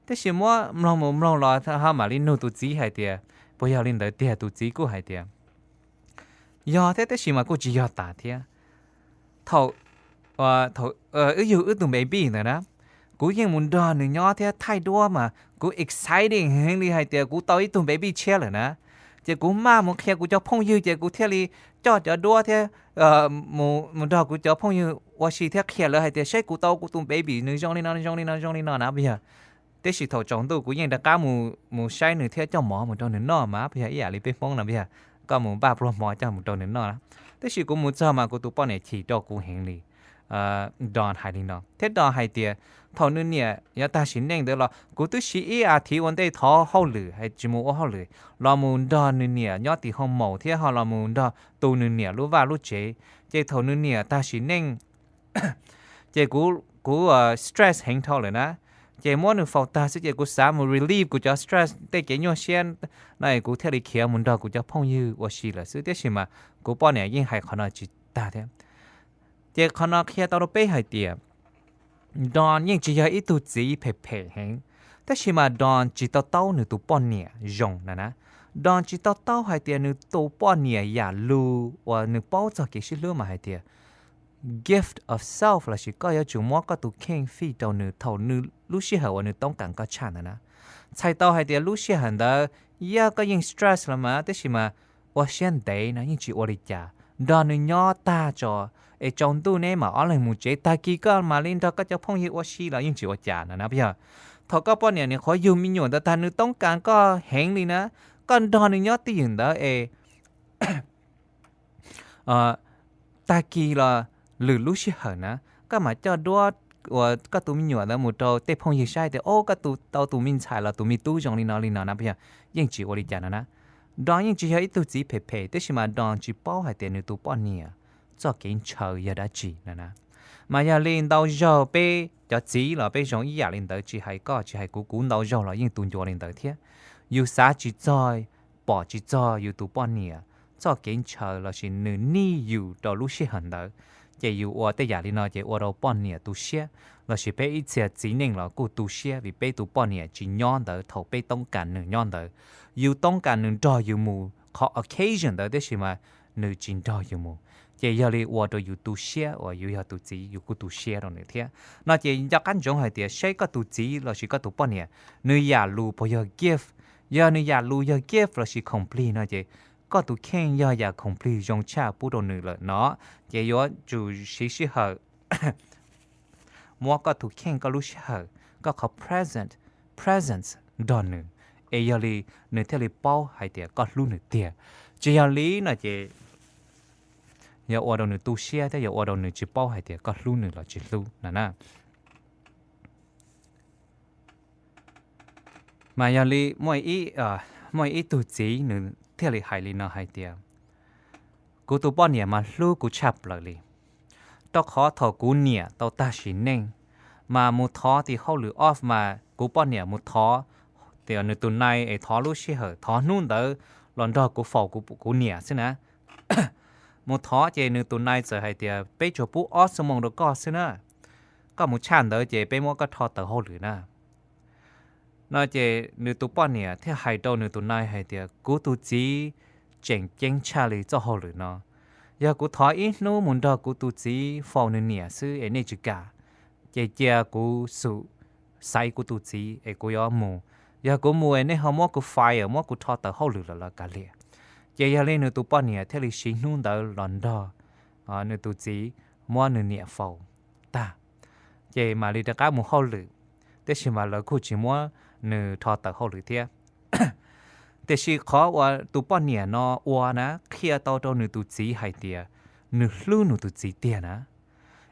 Tab sis muab mloog mus mloog los ho mam li nug tus txiv hais tias, puas yog li ntawd tiag? Tus txiv kuj hais tias, yog thiab tab sis mas kuj tsis yog tas thiab. Thaum wb yug wb tus baby ntawd na, kuv yeej mus nrog nws nyob thiab thaij duab mas kuv exciting heev li hais tias kuv tau ib tug baby tshiab lawm na. Ces kuv maj mus qhia kuv cov phooj ywg ces kuv thiaj li coj cov duab thiab mus nrog kuv cov phooj ywg ua si thiab qhia lawv hais tias saib kuv tau kuv tus baby nws zoo li no zoo li no zoo li no na puas yog. Tab sis thaum tsaus ntuj kuv yeej rov qab mus saib nws thiab coj mov mus rau nws noj mas puas yog, ib yam li peb Hmoob no puas yog, koj mus npaj pluag mov coj mus rau nws noj na. Tab sis kuv mus txog mas kuv tus poj niam chim rau kuv heev li. Don hais li no thiab Don hais tias thaum nws niam yuav tag sim neej ntawd los kuv twb siv ib as thiv ua ntej thov hauj lwm es tsis mus ua hauj lwm los mus nrog nws niam nyob tim hoo maum thiab ho los mus nrog tu nws niam lub vaj lub tsev. Ces thaum nws niam tag sim neej ces kuv stress heev dhau lawm na. Ces muab nws faus tag xwb ces kuv xav mus relieve kuv cov stress tej kev nyuaj siab no es kuv thiaj li khiav mus nrog kuv cov phooj ywg ua si lawm xwb, tab sis mas kuv poj niam yeej hais qhov no tsis tag thiab. Ces qhov no qhia tau rau peb hais tias Don yeej tsis yog ib tug txiv phem phem heev, tab sis mas Don tsis to taub nws tus poj niam zoo na na. Don tsis to taub hais tias nws tus poj niam yam lus uas nws paub txog kev sib hlub mas hais tias gift of self lossis koj yuav tsum muab koj tus kheej fij rau nws thaum nws lub sij hawm uas nws toob kas koj tshaj ntawd na. Txhais tau hais tias lub sij hawm ntawd yog koj yeej stress los mas tab sis mas ua siab ntev no yeej tsis ua li cas, nrog nws nyob tag tso es tsaus ntuj neb mam ob leeg mus tsev, tag kis koj mam li nrog koj cov phooj ywg ua si los yeej tsis ua cas no na puas yog. Thaum koj poj niam nws qhuav yug me nyuam ntawd tag nws toob kas koj heev li na, koj nrog nws nyob twj ywm ntawd es tag kis los lwm lub sij hawm na, koj mam coj duab uas koj tus me nyuam ntawd mus rau tej phooj ywg saib tias o koj tau tus me ntxhais los tus me tub zoo li no li no na puas yog, yeej tsis ua li cas no na. Don yeej tsis yog ib tug txiv phem phem, tab sis mas Don tsis paub hais tias nws tus poj niam txoj kev ntshaw yog dab tsi no na. Mas yog li ntau zaug peb cov txiv los peb zoo ib yam li ntawd, tsis hais koj tsis hais kuv, kuv ntau zaug los yeej tu ncua li ntawd thiab. Yus xav tsis txog, pom tsis txog yus tus poj niam txoj kev ntshaw lossis nws nij yus rau lub sij hawm ntawd, ces yus ua tej yam li no ces ua rau poj niam tu siab, lossis peb ib txhia txiv neej los kuj tu siab vim peb tus poj niam tsis nyob ntawd thaum peb toob kas nws nyob ntawd. Yus toob kas nws nrog yus mus qhov occasion ntawd, tab sis mas nws tsis nrog yus mus, ces yog li ua rau yus tu siab, uas yus yog tus txiv yus kuj tu siab rau nws thiab. No ces nco qab ntsoov hais tias seb koj tus txiv lossis koj tus poj niam, nws yam lus puas yog gift. Yog nws yam lus yog gift lossis khoom plig no ces koj tus kheej yog yam khoom plig zoo tshaj pub rau nws lawm no, ces yuav tsum siv sij hawm muab koj tus kheej, koj lub sij hawm, koj qhov present, presence nrog nws, es yog li nws thiaj li paub hais tias koj hlub nws tiag. Tsis yog li no ces yog ua rau nws tu siab thiab yog ua rau nws tsis paub hais tias koj hlub nws los tsis hlub no na. Mas yog li muaj ib tug txiv nws thiaj li hais li no hais tias, kuv tus poj niam mas hlub kuv tshaj plaws li, rau qhov thaum kuv niam tau tag sim neej mas mus thov tim hauj lwm off mas kuv poj niam mus thov, tias nws tus nai es thov lub sij hawm thov hnub ntawd los nrog kuv faus kuv niam xwb na. Mus thov ces nws tus nai txawm hais tias peb tsuas pub ob xuab moos rau koj xwb na, koj mus tshaj ntawd ces peb muab koj rho tawm hauj lwm na. No ces nws tus poj niam thiaj hais rau nws tus nai hais tias kuv tus txiv tseem ceeb tshaj li txoj hauj lwm no. Yog kuv thov ib hnub mus nrog kuv tus txiv faus nws niam xwb es nej tsis kam, ces cia kuv xub xaiv kuv tus txiv es kuv yuav mus. Yog kuv mus es nej ho muab kuv fire, muab kuv rho tawm hauj lwm lawm los kav liam. Ces yog li nws tus poj niam thiaj li siv hnub ntawd los nrog nws tus txiv muab nws niam faus tag, ces mam li rov qab mus hauj lwm, tiam sis mas lawv kuj tsis muab nws rho tawm hauj lwm thiab. Tiam sis qhov uas tus poj niam no ua na qhia tau rau nws tus txiv hais tias nws hlub nws tus txiv tiag na,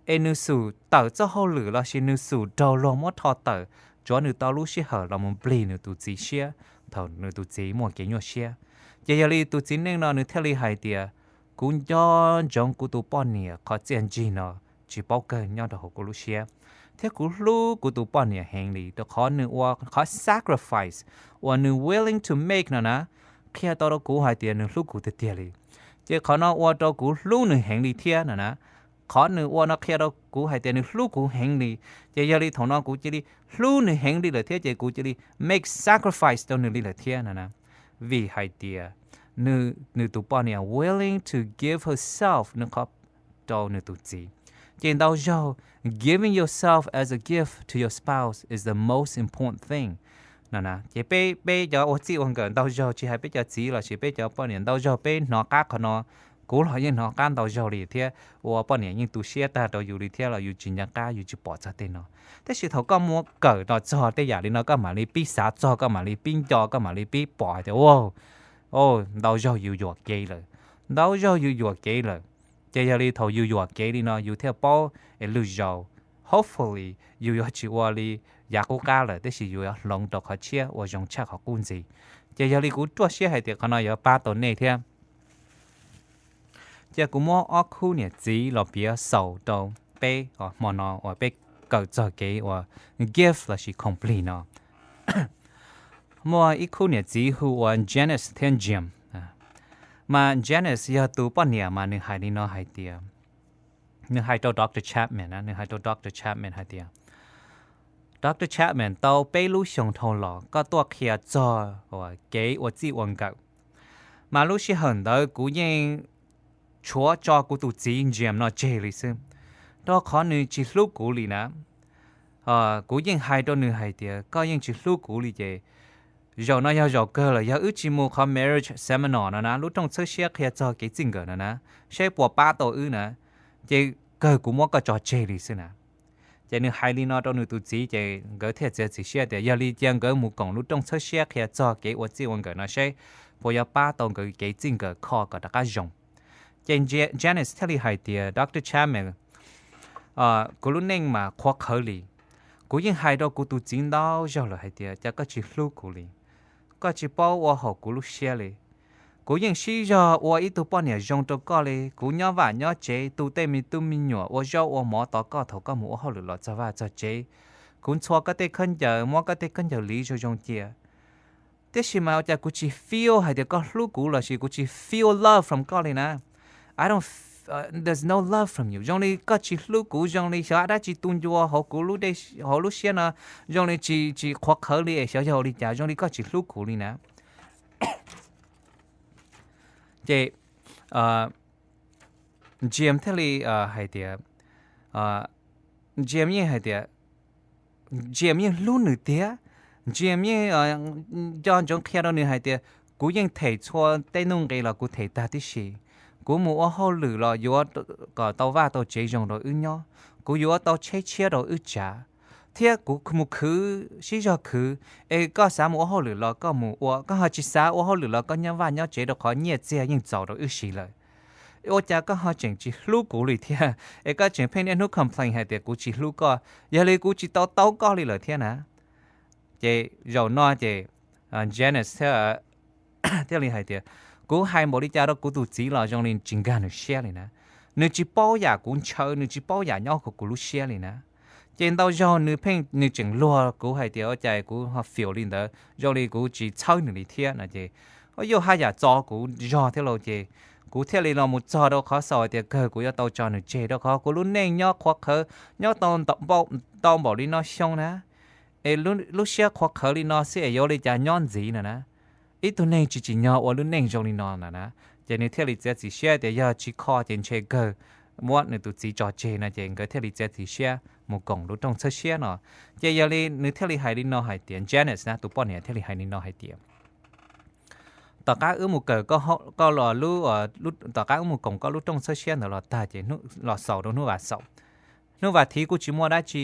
es nws xub tawm txoj hauj lwm lossis nws xub raug luag muab rho tawm tsuav nws tau lub sij hawm los mus plig nws tus txiv siab thaum nws tus txiv muaj kev nyuaj siab. Ces yog li tus txiv neej no nws thiaj li hais tias kuv nco ntsoov kuv tus poj niam qhov txiaj ntsig no tsis paub kawg nyob rau hauv kuv lub siab, thiab kuv hlub kuv tus poj niam heev li rau qhov nws ua qhov sacrifice uas nws willing to make no na, qhia tau rau kuv hais tias nws hlub kuv tiag tiag li. Ces qhov no ua rau kuv hlub nws heev li thiab no na. Qhov nws ua no qhia rau kuv hais tias nws hlub kuv heev li, ces yog li thaum no kuv cia li hlub nws heev li lawm thiab ces kuv cia li make sacrifice rau nws li lawm thiab no na. Vim hais tias nws tus poj niam willing to give herself nws qhov rau nws tus txiv. Ces ntau zaug giving yourself as a gift to your spouse is the most important thing no na. Ces peb peb cov ua txij ua nkawm ntau zaug tsis hais peb cov txiv lossis peb cov poj niam ntau zaug peb hnov qab qhov no, kuv los yeej hnov qab ntau zaug li thiab, ua poj niam yeej tu siab tag rau yus li thiab los yus tsis nco qab yus tsis pom txog tej no. Tab sis thaum koj muab kawm los txog tej yam li no koj mam li pib xav txog, koj mam li pib nco, koj mam li pib pom hais tias ntau zaug yus yuam kev lawm, ntau zaug yus yuam kev lawm. Ces yog li thaum yus yuam kev li no yus thiaj paub es lwm zaus hopefully yus yuav tsis ua li yav qub qab lawm, tab sis yus yuav hloov rau qhov tshiab ua zoo tshaj qhov qub ntxiv. Ces yog li kuv ruaj siab hais tias qhov no yuav pab tau nej thiab. Ces kuv muab ob khub niam txiv los piav xaus rau peb hmo no uas peb kawm txog kev ua gift lossis khoom plig no. Muaj ib khub niam txiv hu ua Janice thiab Jim. Mas Janice yog tus poj niam mas nws hais li no hais tias, nws hais rau Doctor Chapman, nws hais rau Doctor Chapman hais tias, Doctor Chapman, tau peb lub xyoo dhau los koj tuaj qhia txog kev ua txij ua nkawm, mas lub sij hawm ntawd kuv yeej tshuav tso kuv tus txiv Jim no tseg li xwb, rau qhov nws tsis hlub kuv li na. Kuv yeej hais rau nws hais tias koj yeej tsis hlub kuv li ces zaum no yog zaum kawg lawm, yog wb tsis mus qhov marriage seminar no na, lub rooj txhawb siab qhia txog kev txij nkawm no na, saib puas pab tau wb na, ces kawg kuv muab koj tso tseg li xwb na. Ces nws hais li no rau nws tus txiv ces nkawd thiaj txiav txim siab tias yog li cia nkawd mus koom lub rooj txhawb siab qhia txog kev ua txij ua nkawm no seb puas yuav pab tau nkawd kev txij nkawm kho kom rov qab zoo. Ces Janice thiaj li hais tias, Doctor Chapman, kuv lub neej mas qhuav qhawv li. Kuv yeej hais rau kuv tus txiv ntau zaug lawm hais tias cas koj tsis hlub kuv li, koj tsis paub ua haum kuv lub siab li. Kuv yeej sib zog ua ib tug poj niam zoo rau koj li. Kuv nyob vaj nyob tsev, tu tej me tub me nyuam, ua zaub ua mov tos koj thaum koj mus ua hauj lwm los txog vaj txog tsev. Kuv ntxhua koj tej khaub ncaws, muab koj tej khaub ncaws liv zoo zoo cia. Tiam sis mas ua cas kuv tsis feel hais tias koj hlub kuv lossis kuv tsis feel love from koj li na. I don't, there's no love from you. Zoo li koj tsis hlub kuv, zoo li xyov dab tsi tu ncua hauv kuv lub, hauv lub siab no, zoo li tsis tsis qhuav qhawv li es xyov yog ua li cas, zoo li koj tsis hlub kuv li na. Ces James thiaj li hais tias, James yeej hais tias, James yeej hlub nws tiag. James yeej nco ntsoov qhia rau nws hais tias, kuv yeej them txhua tej nuj nqis los kuv them tag tib si. Kuv mus ua hauj lwm los yuav kom tau vaj tau tsev zoo rau wb nyob, kuv yuav tau tsheb tshiab rau wb tsav, thiab kuv mus khwv, sib zog khwv. Es koj xav mus ua hauj lwm los koj mus ua, koj ho tsis xav ua hauj lwm los koj nyob vaj nyob tsev rau qhov nyiaj txiag yeej txaus rau wb siv lawm. Ua cas koj ho tseem tsis hlub kuv li thiab es koj tseem pheej niaj hnub complain hais tias kuv tsis hlub koj, yog li kuv tsis tau taub koj li lawm thiab na. Ces zaum no ces Janice thiaj li hais tias, kuv hais npaum li cas rau kuv tus txiv los zoo li tsis nkag nws siab li na. Nws tsis paub yam kuv ntshaw, nws tsis paub yam nyob hauv kuv lub siab li na. Ces ntau zaug nws pheej, nws tseem luag kuv hais tias ua cas kuv ho feel li ntawd, zoo li kuv tsis txhawb nws li thiab no ces yuj haj yam txo kuv zog thiab lauj. Ces kuv thiaj li los mus txog rau qhov xaus hais tias kawg kuv yuav tau tso nws tseg rau qhov kuv lub neej nyob qhuav qhawv, nyob tau npaum li no xyoo na, es lub siab qhuav qhawv li no xwb es yuav ua li cas nyob ntxiv no na. Ib tug neeg tsis tsim nyog ua lub neej zoo li no na na. Ces nws thiaj li txiav txim siab tias yog tsis kho ces ntshe kawg muab nws tus txiv tso tseg no ces nkawd thiaj li txiav txim siab mus koom lub rooj txhawb siab no. Ces yog li nws thiaj li hais li no hais tias, Janice na, tus poj niam thiaj li hais li no hais tias, tom qab wb mus kawm koj los, tom qab wb mus koom koj lub rooj txhawb siab ntawd los tag ces los xaus rau hnub vas xaum. Hnub vas thiv kuj tsis muaj dab tsi,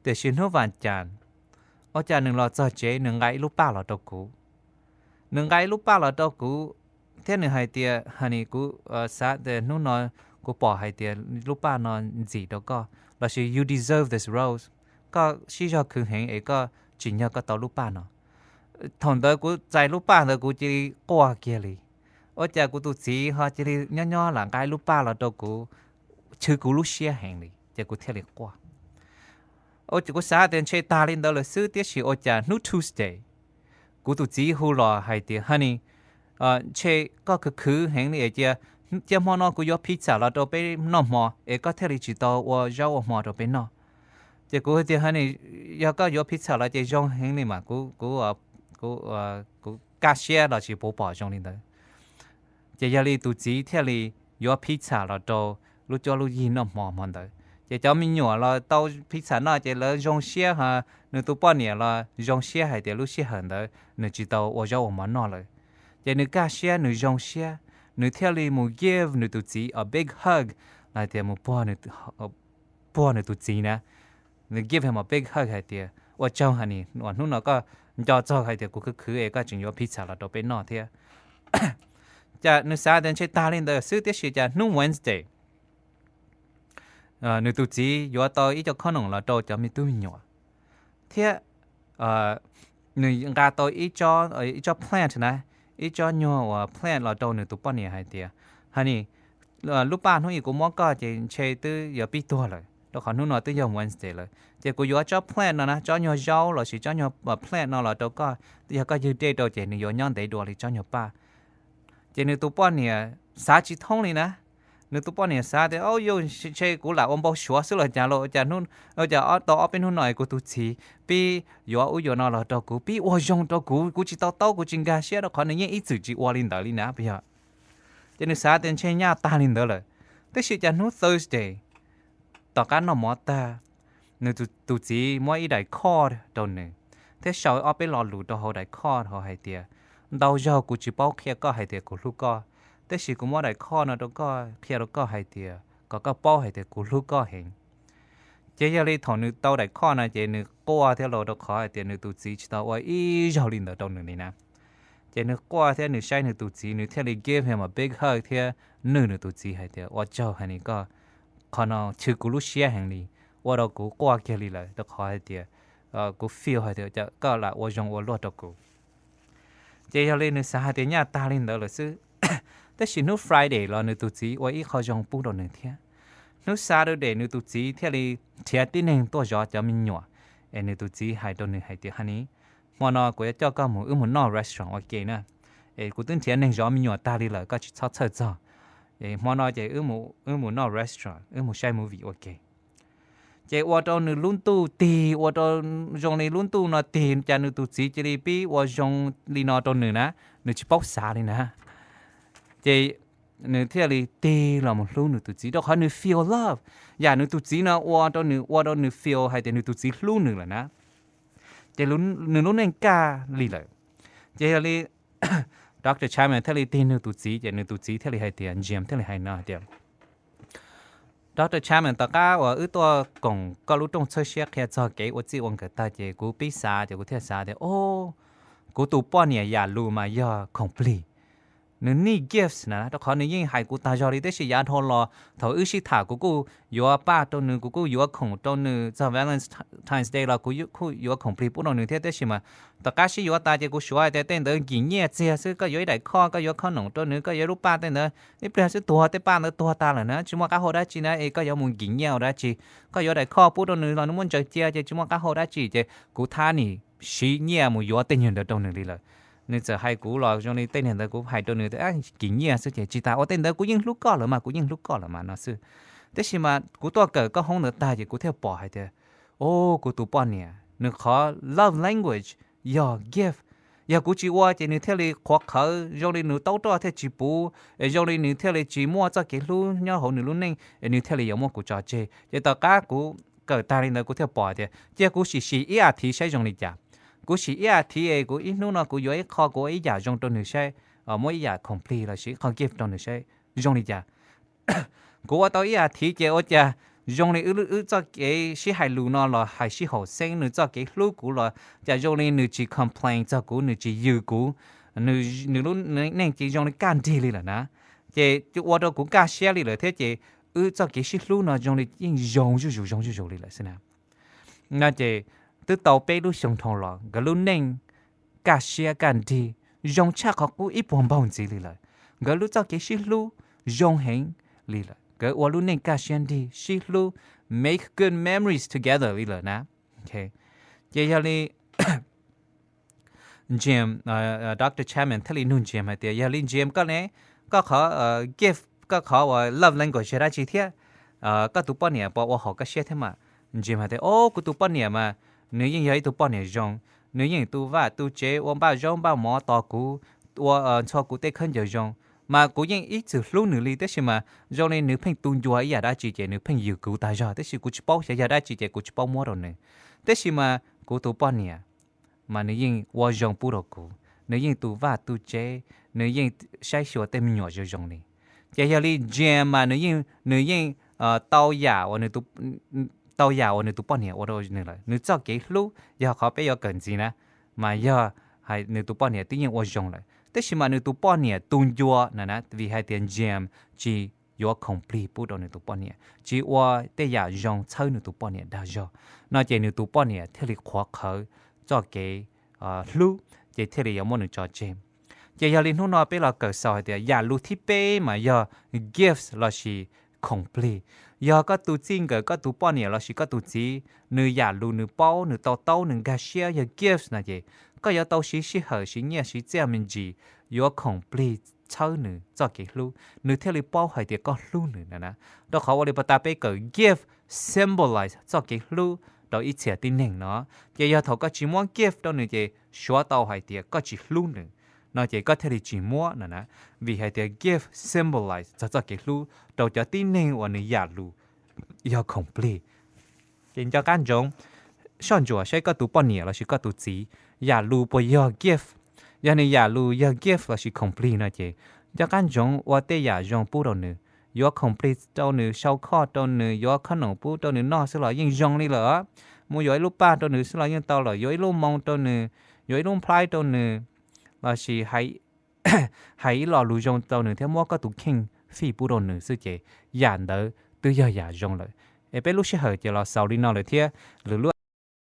tiam sis hnub vas cas, ua cas nws los txog tsev nws nqa ib lub paj los rau kuv. Nws nqa ib lub paj los rau kuv, thiab nws hais tias, honey, kuv xav tias hnub no kuv pom hais tias lub paj no ntxim rau koj, lossis you deserve this rose, koj sib zog khwv heev es koj tsim nyog koj tau lub paj no. Thaum ntawd kuv txais lub paj ntawd kuv cia li quaj kiag li. Ua cas kuv tus txiv ho cia li nyob nyob lam nqa lub paj los rau kuv, chwv kuv lub siab heev li ces kuv thiaj li quaj. Ua cas kuv xav tias ntshe tag li ntawd lawm xwb, tiam sis ua cas hnub Tuesday kuv tus txiv hu los hais tias, honey, ntshe koj khwv khwv heev li es cia, cia hmo no kuv yuav pizza los rau peb noj hmo es koj thiaj li tsis tau ua zaub ua hmo rau peb noj. Ces kuv tias, honey, yog koj yuav pizza los ces zoo heev li mas kuv, kuv kaj siab los sis puas pom zoo li ntawd. Ces yog li tus txiv thiaj li yuav pizza los rau lub cuab lub yig noj hmo hmo ntawd. Ces cov me nyuam los tau pizza noj ces lawv zoo siab, nws tus poj niam los zoo siab hais tias lub sij hawm ntawd nws tsis tau ua zaub ua mov noj lawm. Ces nws kaj siab, nws zoo siab, nws thiaj li mus give nws tus txiv a big hug, los tias mus puag nws tus txiv na. Nws give him a big hug hais tias ua tsaug, honey, uas hnub no koj nco txog hais tias kuv khwv khwv es koj tseem yuav pizza los rau peb noj thiab. Cas nws xav tias ntshe tag li ntawd xwb, tiam sis cas hnub Wednesday nws tus txiv yuav tau ib co khob noom los rau cov me tub me nyuam, thiab nws nqa tau ib tsob plant na, ib tsob nyuag uas plant los rau nws tus poj niam hais tias, honey, lub paj hnub ib kuv muab koj ces ntshe twb yuav pib tuag lawm rau qhov hnub no twb yog Wednesday lawm, ces kuv yuav tsob plant no na, tsob nyuag zaub los sis tsob nyuag plant no los rau koj, yog koj ywg dej rau ces nws yuav nyob ntev dua li tsob nyuag paj. Ces nws tus poj niam xav tsis thoob li na. Nws tus poj niam xav tias, o yus, ntshe kuv lam ua npau suav xwb los cas los cas, cas tau ob peb hnub no kuv tus txiv pib yuav ub yuav no los rau kuv, pib ua zoo rau kuv, kuv tsis tau taub, kuv tsis nkag siab rau qhov nws yeej ib txwm tsis ua li ntawd li na, puas yog? Ces nws xav tias ntshe nyaj tag li ntawd lawm. Tiam sis cas hnub Thursday tom qab noj mov tag, nws tus txiv muab ib daim card rau nws, thiab sau ob peb lo lus rau hauv daim card hauv hais tias, ntau zaug kuv tsis paub qhia koj hais tias kuv hlub koj, tiam sis kuv muab daim card no rau koj qhia rau koj hais tias kom koj paub hais tias kuv hlub koj heev. Ces yog li thaum nws tau daim card no ces nws quaj thiab los rau qhov hais tias nws tus txiv tsis tau ua ib zaug li ntawd rau nws li na. Ces nws quaj thiab nws saib nws tus txiv, nws thiaj li give him a big hug thiab nws, nws tus txiv hais tias, ua tsaug, honey, koj, qhov no chwv kuv lub siab heev li, ua rau kuv quaj kiag li lawm rau qhov hais tias kuv feel hais tias koj lam ua zoo ua luaj rau kuv. Ces yog li nws xav hais tias nyaj tag li ntawd lawm xwb. Tab sis hnub Friday los nws tus txiv ua ib qho zoo pub rau nws thiab. Hnub Saturday nws tus txiv thiaj li nrhiav tib neeg tuaj zov cov me nyuam, es nws tus txiv hais rau nws hais tias, Honey, hmo no kuv yuav coj koj mus, wb mus noj restaurant ua ke na. Es kuv twb nrhiav neeg zov me nyuam tag li lawm, koj tsis txhob txhawj txog. Hmo no ces wb mus noj restaurant, wb mus saib movie ua ke. Ces ua rau nws lub ntuj tig, ua rau zoo li lub ntuj no tig, cas nws tus txiv cia li pib ua zoo li no rau nws na, nws tsis paub xav li na. Ces nws thiaj li tig los mus hlub nws tus txiv, rau qhov nws feel love. Yam nws tus txiv no ua rau nws, ua rau nws feel hais tias nws tus txiv hlub nws lawm na. Ces nws lub neej kaj li lawm. Ces yog li Doctor Chapman thiaj li tig nws tus txiv, ces nws tus txiv thiaj li hais tias, Jim thiaj li hais no hais tias, Doctor Chapman, tom qab uas wb tuaj koom koj lub rooj txhawb siab qhia txog kev ua txij ua nkawm tag ces kuv pib xav, ces kuv thiaj xav tias, o, kuv tus poj niam yam lus mas yog khoom plig. Nws need gifts na, rau qhov nws yeej hais kuv tag zog li, tab sis yav dhau los thaum wb sib tham kuv kuj yuav paj rau nws, kuv kuj yuav khoom rau nws txog Valentine's Day los kuv kuj yuav khoom plig pub rau nws thiab, tab sis mas tom qab sib yuav tas ces kuv suav hais tias tej ntawd nkim nyiaj txiag xwb, koj yuav ib daim khoj, koj yuav khob noom rau nws, koj yuav lub paj tej ntawd, ib pliag xwb tuag tej paj ntawd tuag tag lawm na, tsis muaj qab hau dab tsi na, es koj yuav mus nkim nyiaj ua dab tsi? Koj yuav daim khoj pub rau nws los nws muab ntsaws cia ces tsis muaj qab hau dab tsi. Ces kuv thab nim siv nyiaj mus yuav tej nyuag ntawd rau nws li lawm. Nws txawm hais kuv los zoo li tej niag ntawd kuv hais rau nws tias, nkim nyiaj xwb ces tsis tas, ua tej ntawd kuv yeej hlub koj lawm mas, kuv yeej hlub koj lawm mas no xwb. Tab sis mas kuv tuaj kawm koj hoob ntawd tag ces kuv thiaj pom hais tias, o, kuv tus poj niam nws qhov love language yog gift. Yog kuv tsis ua ces nws thiaj li qhuav qhawv, zoo li nws taub roj thiaj tsis puv, zoo li nws thiaj li tsis muaj txoj kev hlub nyob hauv nws lub neej, nws thiaj li yuav muab kuv tso tseg. Ces tom qab kuv kawm tag li ntawd kuv thiaj pom tias cia kuv sim sim ib as thiv saib zoo li cas. Kuv sim ib as thiv es kuv ib hnub no kuv yuav ib qho, kuv ua ib yam zoo rau nws saib, muab ib yam khoom plig los sis ib qho gift rau nws saib zoo li cas. Kuv ua tau ib as thiv ces ua cas zoo li wb txoj kev sib hais lus no los hais sib haum xeeb, nws txoj kev hlub kuv los cas zoo li nws tsis complain txog kuv, nws tsis yws kuv, nws lub neej ces zoo li kaj nrig li lawm na. Ces ua rau kuv kaj siab li lawm thiab ces wb txoj kev sib hlub no zoo li yeej zoo zuj zus zoo zuj zus li lawm xwb na. No ces twb tau peb lub xyoo dhau los nkawd lub neej kaj siab kaj nrig zoo tshaj qhov qub ib puag npaug ntxiv li lawm. Nkawd lub txoj kev sib hlub zoo heev li lawm, nkawd ua lub neej kaj siab nrig sib hlub, make good memories together li lawm na. Ces yog li Jim, Doctor Chapman thiaj li nug Jim hais tias, yog li Jim, koj ne, koj qhov gift, koj qhov uas love language yog dab tsi thiab? Koj tus poj niam puas ua haum koj siab thiab mas? Jim hais tias, o, kuv tus poj niam mas nws yeej yog ib tug poj niam zoo, nws yeej tu vaj tu tsev ua npaj zaub npaj mov tos kuv, ua ntxhua kuv tej khaub ncaws zoo, mas kuv yeej ib txwm hlub nws li, tab sis mas zoo li nws pheej tu ncua ib yam dab tsi ces nws pheej yws kuv tag zog, tab sis kuv tsis paub xyov yog dab tsi ces kuv tsis paub muab rau nws. Tab sis mas kuv tus poj niam mas nws yeej ua zoo pub rau kuv, nws yeej tu vaj tu tsev, nws yeej saib xyuas tej me nyuam zoo zoo li. Ces yog li Jim mas nws yeej, nws yeej tau yam uas nws tus, tau yam uas nws tus poj niam ua rau nws lawm. Nws txoj kev hlub yog qhov peb yuav kawm ntxiv na, mas yog hais nws tus poj niam twb yeej ua zoo lawm, tab sis mas nws tus poj niam tu ncua na, vim hais tias Jim tsis yuav khoom plig pub rau nws tus poj niam, tsis ua tej yam zoo txhawb nws tus poj niam dag zog, no ces nws tus poj niam thiaj li qhuav qhawv txoj kev hlub, ces thiaj li yuav muab nws tso tseg. Ces yog li hnub no peb los kawm xaus hais tias yam lus thib peb mas yog gifts lossis khoom plig. Yog koj tus txij nkawm, koj tus poj niam lossis koj tus txiv, nws yam lus nws paub, nws to taub, nws nkag siab yog gifts no ces koj yuav tau siv sij hawm, siv nyiaj siv txiaj me ntsis, yuav khoom plig txhawb nws txoj kev hlub, nws thiaj li paub hais tias koj hlub nws na. Rau qhov ua li pas tas peb kawm gift symbolize txoj kev hlub rau ib txhia tib neeg no, ces yog thaum koj tsis muab gift rau nws ces suav tau hais tias koj tsis hlub nws, no ces koj thiaj li tsis muab no na. Vim hais tias gift symbolize txog txoj kev hlub rau cov tib neeg uas nws yam lus yog khoom plig. Ces nco qab ntsoov soj ntsuam saib koj tus poj niam lossis koj tus txiv yam lus puas yog gift. Yog nws yam lus yog gift lossis khoom plig no ces nco qab ntsoov ua tej yam zoo pub rau nws. Yuav khoom plig rau nws, sau khoj rau nws, yuav khob noom pub rau nws noj xwb los yeej zoo li lawm. Mus yuav ib lub paj rau nws xwb los yeej tau lawm, yuav ib lub moo rau nws, yuav ib lub nplhaib rau nws, lossis hais ib lo lus zoo rau nws thiab muab koj tus kheej fij pub rau nws xwb ces yam ntawd twb yog yam zoo lawm. Es peb lub sij hawm ces los xaus li no lawm thiab. Lwm lub